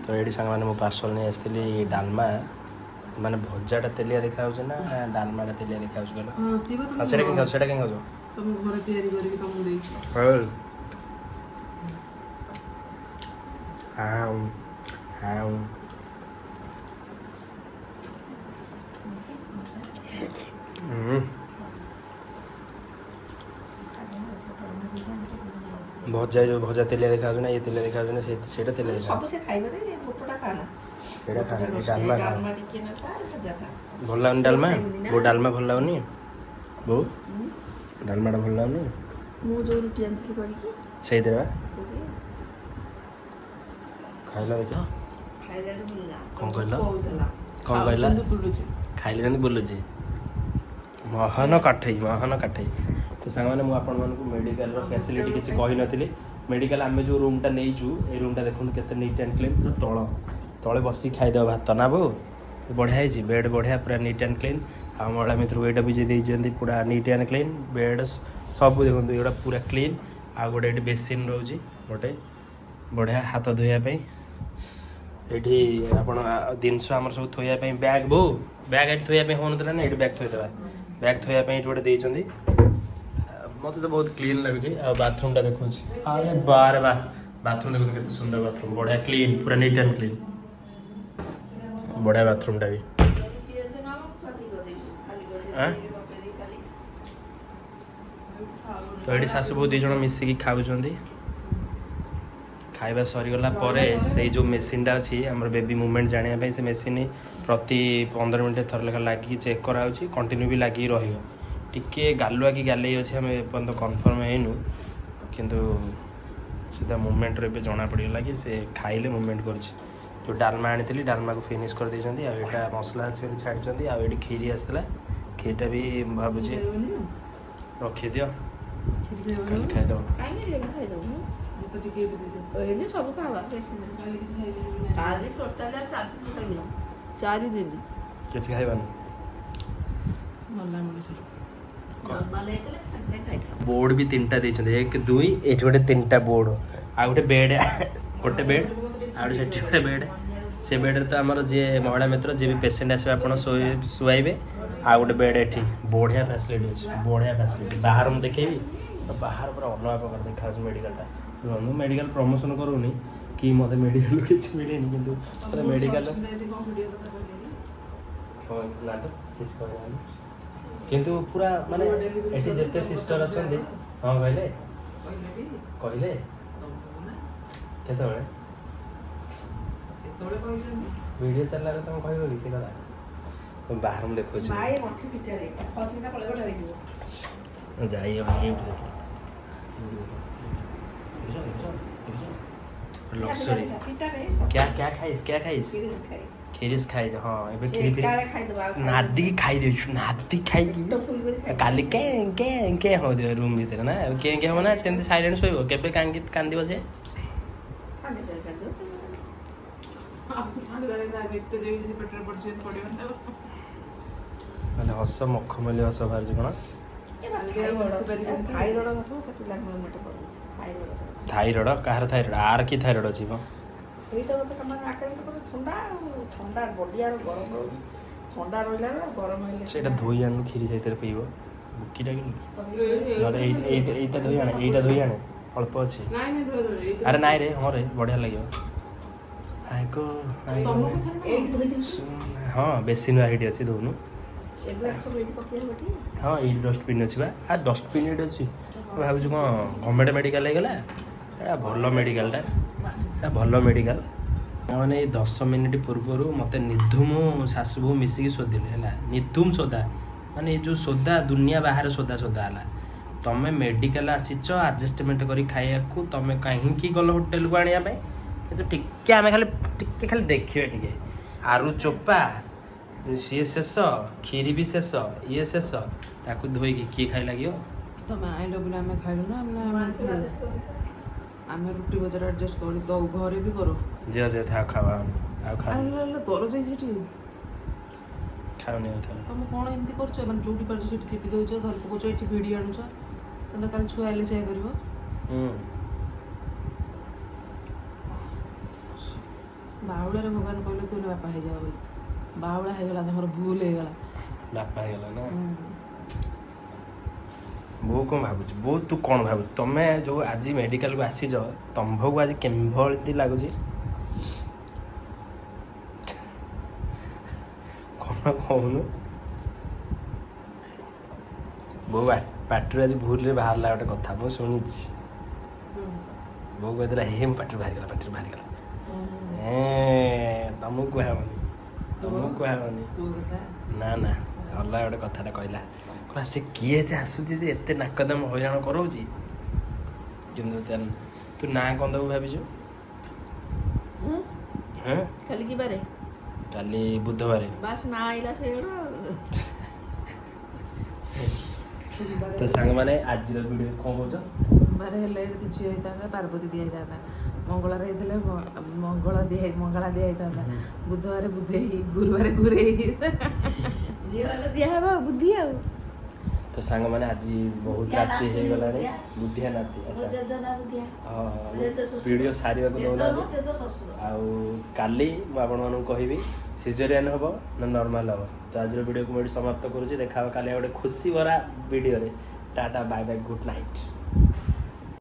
ତ ଏଇଠି ସାଙ୍ଗମାନେ, ମୁଁ ପାର୍ସଲ ନେଇ ଆସିଥିଲି ଡାଲମା। ମାନେ ଭଜାଟା ତେଲିଆ ଦେଖାଯାଉଛି ନା ଡାଲମାଟା ତେଲିଆ ଦେଖାଯାଉଛି କହିଲ? ହଁ, ସିଏ ବା। ଆଉ ସେଇଟା କାଇଁ ଖାଉଛ? ସେଇଟା କାଇଁ ଖାଉଛ? ତମ ଘରେ ତିଆରି କରିକି ତମକୁ ଦେଇଛି। ଆଉଁ ଆଉଁ। ହୁଁ, ଭଜା ଯୋଉ ଭଜା ତେଲିଆ ଦେଖାଯାଉଛି ନା ଇଏ ତେଲିଆ ଦେଖାଯାଉଛି ନା ସେଇଟା ତେଲିଆ ଦେଖାଯାଉଛି? ସବୁ ସେ ଖାଇବ ଯେ, ବୁଟଟା ଖାନା। ସେଇଟା ଖା, ଏଇ ଡାଲମା ଖା। ଡାଲମା ଟିକେ ନା ଖା, ଭଜା ଖା। ଭଲ ଲାଗୁନି ଡାଲମା? ବୋଉ, ଡାଲମା ଭଲ ଲାଗୁନି? ବୋଉ, ଡାଲମାଟା ଭଲ ଲାଗୁନି? ମୁଁ ଯୋଉ ରୁଟି ଆଣିଥିଲି କରିକି। ସେଇଥିରେ ବା। ସେଇଠି। ଖାଇଲା ଦେଖ। ଖାଇଲାଠୁ ବୁଲିଲା। କ'ଣ କହିଲ? କହୁଥିଲା। କ'ଣ କହିଲା? ବୁଲୁଛି। ଖାଇଲେ ଯେମିତି ବୁଲୁଛି। ମହାନ କାଠେଇ, ମହାନ କାଠେଇ। ତ ସାଙ୍ଗମାନେ, ମୁଁ ଆପଣମାନଙ୍କୁ ମେଡ଼ିକାଲର ଫ୍ୟାସିଲିଟି କିଛି କହିନଥିଲି। ମେଡ଼ିକାଲ ଆମେ ଯେଉଁ ରୁମ୍ଟା ନେଇଛୁ, ଏଇ ରୁମ୍ଟା ଦେଖନ୍ତୁ କେତେ ନିଟ୍ ଆଣ୍ଡ କ୍ଲିନ୍। ପୁରା ତଳେ ବସିକି ଖାଇଦେବ ଭାତ ନା ବୋଉ? ବଢ଼ିଆ ହେଇଛି ବେଡ଼୍, ବଢ଼ିଆ ପୁରା ନିଟ୍ ଆଣ୍ଡ କ୍ଲିନ୍। ଆଉ ମହିଳା ମିତ୍ର ଏଇଟା ବି ଦେଇଛନ୍ତି, ପୁରା ନିଟ୍ ଆଣ୍ଡ କ୍ଲିନ୍ ବେଡ଼୍ ସବୁ। ଦେଖନ୍ତୁ, ଏଗୁଡ଼ା ପୁରା କ୍ଲିନ୍। ଆଉ ଗୋଟେ ଏଇଠି ବେସିନ୍ ରହୁଛି ଗୋଟେ ବଢ଼ିଆ ହାତ ଧୋଇବା ପାଇଁ। ଏଇଠି ଆପଣ ଜିନିଷ ଆମର ସବୁ ଥୋଇବା ପାଇଁ ବ୍ୟାଗ୍। ବୋଉ, ବ୍ୟାଗ୍ ଏଠି ଥୋଇବା ପାଇଁ ହେଉନଥିଲା ନା, ଏଇଠି ବ୍ୟାଗ୍ ଥୋଇଦେବା। ବ୍ୟାଗ୍ ଥୋଇବା ପାଇଁ ଏଇଠି ଗୋଟେ ଦେଇଛନ୍ତି। ମୋତେ ତ ବହୁତ କ୍ଲିନ୍ ଲାଗୁଛି। ଆଉ ବାଥରୁମ୍ଟା ଦେଖୁଛି। ଆରେ ବାରେ ବା, ବାଥରୁମ୍ ଦେଖନ୍ତୁ କେତେ ସୁନ୍ଦର ବାଥରୁମ୍, ବଢ଼ିଆ କ୍ଲିନ୍, ପୁରା ନିଟ୍ ଆଣ୍ଡ କ୍ଲିନ୍। ବଢ଼ିଆ ବାଥରୁମ୍ଟା ବି। ଚେଞ୍ଜ ନ ହବ, ଖାଲି କରିଦେବି, ଖାଲି ଆଁ? କରିଦେବି, ପକେଇଦେବି ଖାଲି। ତ ଏଇଠି ଶାଶୁ ବୋହୂ ଦୁଇ ଜଣ ମିଶିକି ଖାଉଛନ୍ତି। ଖାଇବା ସରିଗଲା ପରେ ସେଇ ଯେଉଁ ମେସିନ୍ଟା ଅଛି ଆମର ବେବି ମୁଭମେଣ୍ଟ ଜାଣିବା ପାଇଁ, ସେ ମେସିନ୍ ପ୍ରତି 15 ମିନିଟ୍ ଥରେ ଲେଖା ଲାଗିକି ଚେକ୍ କରାହେଉଛି। କଣ୍ଟିନ୍ୟୁ ବି ଲାଗିକି ରହିବ। ଟିକେ ଗାଲୁଆ କି ଗାଲେଇ ଅଛି, ଆମେ ଏପର୍ଯ୍ୟନ୍ତ କନଫର୍ମ ହେଇନୁ। କିନ୍ତୁ ସେ ତା ମୁଭମେଣ୍ଟରୁ ଏବେ ଜଣା ପଡ଼ିଗଲା କି ସେ ଖାଇଲେ ମୁଭମେଣ୍ଟ କରୁଛି। ଯେଉଁ ଡାଲମା ଆଣିଥିଲି, ଡାଲମାକୁ ଫିନିଶ୍ କରିଦେଇଛନ୍ତି। ଆଉ ଏଇଟା ମସଲା ଅଛି ବୋଲି ଛାଡ଼ିଛନ୍ତି। ଆଉ ଏଇଠି କ୍ଷୀରି ଆସିଥିଲା। କ୍ଷୀରିଟା ବି ମୁଁ ଭାବୁଛି ଖାଇବନି ଆଉ? ରଖିଦିଅ। କ୍ଷୀରି ଖାଇବନି? କାଲି ଖାଇଦେବ। କାହିଁକି ଏଇନା ଖାଇଦବୁ? ମତେ ଟିକେ ଏବେ ଦେଇଦିଅ। ଏଇନେ ସବୁ ଖାଇବା, ବେଶୀ ନାହିଁ। କାଲି କିଛି ଖାଇପାରିବି ନାହିଁ। କାଲି ଟୋଟାଲି ଆଉ 4 ଦିନ ଖାଇବିନା, 4 ଦିନ। କିଛି ଖାଇବାନି। ମଲା ମଣିଷ। ନର୍ମାଲ ହେଇଥିଲେ ସାଙ୍ଗେ ସାଙ୍ଗେ ଖାଇଥାଉ। ବୋର୍ଡ ବି ତିନିଟା ଦେଇଛନ୍ତି, ଏକ, ଦୁଇ, ଏଇଠି ଗୋଟେ, ତିନିଟା ବୋର୍ଡ। ଆଉ ଗୋଟେ ବେଡ୍, ଗୋଟେ ବେଡ୍, ଆଉ ଗୋଟେ ସେଠି ଗୋଟେ ବେଡ୍। ସେ ବେଡ଼୍ରେ ତ ଆମର ଯିଏ ମହିଳା ମିତ୍ର, ଯିଏ ବି ପେସେଣ୍ଟ ଆସିବେ, ଆପଣ ଶୁଆଇବେ। ଆଉ ଗୋଟେ ବେଡ଼୍ ଏଠି। ବଢ଼ିଆ ଫ୍ୟାସିଲିଟି ଅଛି, ବଢ଼ିଆ ଫ୍ୟାସିଲିଟି। ବାହାର ମୁଁ ଦେଖେଇବି ତ, ବାହାର ପୁରା ଅଲଗା ପ୍ରକାର ଦେଖାଯାଉଛି ମେଡ଼ିକାଲଟା। ମୁଁ ମେଡ଼ିକାଲ ପ୍ରମୋସନ୍ କରୁନି କି ମୋତେ ମେଡ଼ିକାଲରୁ କିଛି ମିଳିନି, କିନ୍ତୁ ମୋତେ ମେଡ଼ିକାଲ ନା ତ କିଛି କହିନାହାନ୍ତି, କିନ୍ତୁ ପୁରା ମାନେ ଏଠି ଯେତେ ସିଷ୍ଟର ଅଛନ୍ତି। ହଁ, କହିଲେ, କହିଲେ। କେତେବେଳେ? କେତେବେଳେ କହିଛନ୍ତି? ଭିଡ଼ିଓ ଚାଲିଲା ବେଳେ ତମେ କହିବ କି ସେ କଥା? ବାହାର ମୁଁ ଦେଖୁଛି। ମାଏ ମଠି ପିଠାରେ ଫସିକିନା ପଳେଇବ, ଡରିଯିବ। ଯାଇ ହବନି। ଏଇଠି ଦେଖ, ଏଇଠି ଦେଖ, ଦେଖୁଛ, ଦେଖୁଛ, ଦେଖୁଛ, ଲକ୍ସରୀ। ପିଠାରେ। क्या क्या ଖାଇସ୍, क्या ଖାଇସ୍? ଖିରିସ୍ ଖାଇ। ଖିରିସ୍ ଖାଇ। ହଁ, ଏବେ ସେ ଖିରି ଫିରି ଏକାବେଳେ ଖାଇଦବ ଆଉ ଖାଇବନି। ନାଦିକି ଖାଇ ଦେଇଛୁ, ନାଦି ଖାଇକି। ପେଟ ଫୁଲ କରି ଖାଇଦବ। କାଲି କେଁ କେଁ କେଁ ହଉଥିବ ରୁମ୍ ଭିତରେ ନା? କେଁ କେଁ ହବ ନା ସେମିତି ସାଇଲେଣ୍ଟ ଶୋଇବ? କେବେ କାହିଁକି କାନ୍ଦିବ ସେ? ସାଙ୍ଗେ ସାଙ୍ଗେ କାନ୍ଦିବ। ଏତେ ଯଦି ପେଟରେ ପଡ଼ିଛି ପଡ଼ିବ ନା। ମାନେ ହସ, ମଖମଲି ହସ ବାହାରୁଛି କ'ଣ? ଥାଇରଏଡ଼ ରସ ସେ ପିଲାଙ୍କୁ ମୋଟେ କରୁନି ଥାଇରଏଡ଼ ରସ। ଥାଇରଏଡ଼? କାହାର ଥାଇରଏଡ଼? ଆର କି ଥାଇରଏଡ଼ ଅଛି ମ? ଏଇ ତ କଥା, ମାନେ ଆକାରରେ ତ ଥଣ୍ଡା, ଆଉ ଥଣ୍ଡା ବଡିଆର ଗରମ ରହୁଛି। ଥଣ୍ଡା ରହିଲା ବେଳେ ଗରମ ହେଲେ। ସେଇଟା ଧୋଇ ଆଣୁ, କ୍ଷୀରି ସାଇତରେ ପିଇବ। ବୁକିଟା କି ନହେଲେ ଏଇଟା, ଏଇଟା, ଏଇଟା ଧୋଇ ଆଣେ, ଏଇଟା ଧୋଇ ଆଣେ, ଅଳ୍ପ ଅଛି। ନାଇଁ ନାଇଁ, ଧର ଧର, ଏଇଥିରେ। ଆରେ ନାଇଁ ରେ, ହଁ ରେ, ବଢ଼ିଆ ଲାଗିବ। ଆଇକୋ। ତମ କଥା। ଏଇଠି ଧୋଇଦେବି। ହଁ, ବେଶୀ ନୂଆ ଏଇଠି ଅଛି, ଧୋଉନୁ। ଏଗୁଡ଼ାକ ସବୁ ଏଇଠି ପକେଇ ହବ ଟି? ହଁ, ଏଇଠି ଡଷ୍ଟବିନ୍ ଅଛି ବା। ଆ ଡଷ୍ଟବିନ୍ ଏଇଠି ଅଛି। ମୁଁ ଭାବୁଛି କ'ଣ ଗଭର୍ଣ୍ଣମେଣ୍ଟ ମେଡ଼ିକାଲ ହେଇଗଲା। ଏଇଟା ଭଲ ମେଡ଼ିକାଲଟା, ଏଇଟା ଭଲ ମେଡ଼ିକାଲ। ମାନେ ଏଇ 10 ମିନିଟ୍ ପୂର୍ବରୁ ମୋତେ ନିଧୁମ ଶାଶୁ ବୋହୂ ମିଶିକି ଶୋଧିଲେ, ହେଲା, ନିଧୁମ ଶୋଧା। ମାନେ ଏ ଯେଉଁ ଶୋଧା, ଦୁନିଆ ବାହାରେ ଶୋଧା ଶୋଧା ହେଲା। ତମେ ମେଡ଼ିକାଲ ଆସିଛ ଆଡ଼ଜଷ୍ଟମେଣ୍ଟ କରି ଖାଇବାକୁ, ତମେ କାହିଁକି ଗଲ ହୋଟେଲକୁ ଆଣିବା ପାଇଁ? କିନ୍ତୁ ଟିକେ ଆମେ ଖାଲି ଟିକେ ଖାଲି ଦେଖିବେ ଟିକେ। ଆରୁ ଚୋପା ସିଏ ଶେଷ, କ୍ଷୀରି ବି ଶେଷ, ଇଏ ଶେଷ, ତାକୁ ଧୋଇକି କିଏ ଖାଇ ଲାଗିବ? ତମେ ଆଇଲ ବୋଲି ଆମେ ଖାଇଲୁ ନା? ଆମେ ଆମେ ରୁଟି ବଜାର ଆଡ଼ଜଷ୍ଟ କରି ଦଉ, ଘରେ ବି କରୁ। ଦିଅ ଦିଅ, ଥାଉ, ଖାଇବା ଆଉ ଆରେ ଖାଉନି। ଆରେ, ଦରଜ ହେଇଛି ସେଠି। ଖାଉନି ଆଉ, ଥାଉ। ତମେ କ'ଣ ଏମିତି କରୁଛ? ମାନେ ଯୋଉଠି ପାରୁଛ ସେଠି ଚିପି ଦଉଛ, ଧରି ପକଉଛ, ଏଠି ଭିଡ଼ି ଆଣୁଛ। ତମେ କାଲି ଛୁଆ ହେଲେ ସେଇଆ କରିବ। ବାହୁଳାରେ ଭଗବାନ କହିଲେ ତୁ ବାପା ହେଇଯାଅ ବୋଲି। ବାହୁଳା ହେଇଗଲା, ତାଙ୍କର ଭୁଲ ହେଇଗଲା। ବାପା ହେଇଗଲା ନା? ବୋଉ କ'ଣ ଭାବୁଛି? ବୋଉ, ତୁ କ'ଣ ଭାବୁଛୁ? ତମେ ଯୋଉ ଆଜି ମେଡ଼ିକାଲକୁ ଆସିଛ, ତମ୍ଭକୁ ଆଜି କେଭଳି ଲାଗୁଛି, କ'ଣ କହୁନୁ? ବୋଉ ପାଟିରୁ ଆଜି ଭୁଲରେ ବାହାରିଲା ଗୋଟେ କଥା, ମୁଁ ଶୁଣିଛି। ବୋଉ କହିଥିଲା, ହେ, ମୋ ପାଟିରୁ ବାହାରିଗଲା, ପାଟିରୁ ବାହାରିଗଲା। ଏ ତମକୁ କୁହାହବନି, ତମକୁ କୁହାହବନି। ପୁଅ କଥା? ନା ନା, ଅଲଗା ଗୋଟେ କଥାଟା କହିଲା। କହିଲା, ସେ କିଏ ଯେ ଆସୁଛି ଯେ ଏତେ ନାକଦମ ହଇରାଣ କରାଉଛି? କିନ୍ତୁ ତୁ ନାଁ କ'ଣ ଦେବୁ ଭାବିଛୁ? ହଁ। କାଲି କି ବାରେ? କାଲି ବୁଧବାର। ବାସ୍, ନା ଆଇଲା ସେଇଗୁଡ଼ା ଆଉ। ତ ସାଙ୍ଗମାନେ, ଆଜିର ଭିଡ଼ିଓ କ'ଣ କହୁଛ? ସୋମବାର ହେଲେ ଯଦି ଝିଅ ହେଇଥାନ୍ତା, ପାର୍ବତୀ ଦିଆ ହେଇଥାନ୍ତା। ମଙ୍ଗଳବାର ହେଇଥିଲେ ମଙ୍ଗଳ ଦିଆ, ମଙ୍ଗଳା ଦିଆ ହେଇଥାନ୍ତା। ବୁଧବାର ବୁଧେଇ, ଗୁରୁବାର ଗୁରେଇ। ଝିଅ ହେଲେ ଦିଆହବ ବୁଦ୍ଧି ଆଉ। ତ ସାଙ୍ଗମାନେ, ଆଜି ବହୁତ ବୁଦ୍ଧିଆ ରାତି ନାତୁଣୀ, ହେଇଗଲାଣି। ବୁଦ୍ଧିଆ। ବୁଦ୍ଧିଆ ନାତି। ମୋ ଆଚ୍ଛା। ଜେଜ ନା ବୁଦ୍ଧିଆ। ହଁ। ଜେଜ ଶ୍ୱଶୁର। ଭିଡ଼ିଓ ସାରିବାକୁ ଜେଜ ଦଉନାହାନ୍ତି। ନୁହଁ, ଜେଜ ଶ୍ୱଶୁର। ଆଉ କାଲି ମୁଁ ଆପଣମାନଙ୍କୁ କହିବି ସିଜରିଆନ୍ ହେବ ନା ନର୍ମାଲ୍ ହେବ। ତ ଆଜିର ଭିଡ଼ିଓକୁ ମୁଁ ଏଠି ସମାପ୍ତ କରୁଛି। ଦେଖା ହେବ କାଲି ଆଉ ଗୋଟେ ଖୁସି ଭରା ଭିଡ଼ିଓରେ। Tata, bye bye, good night.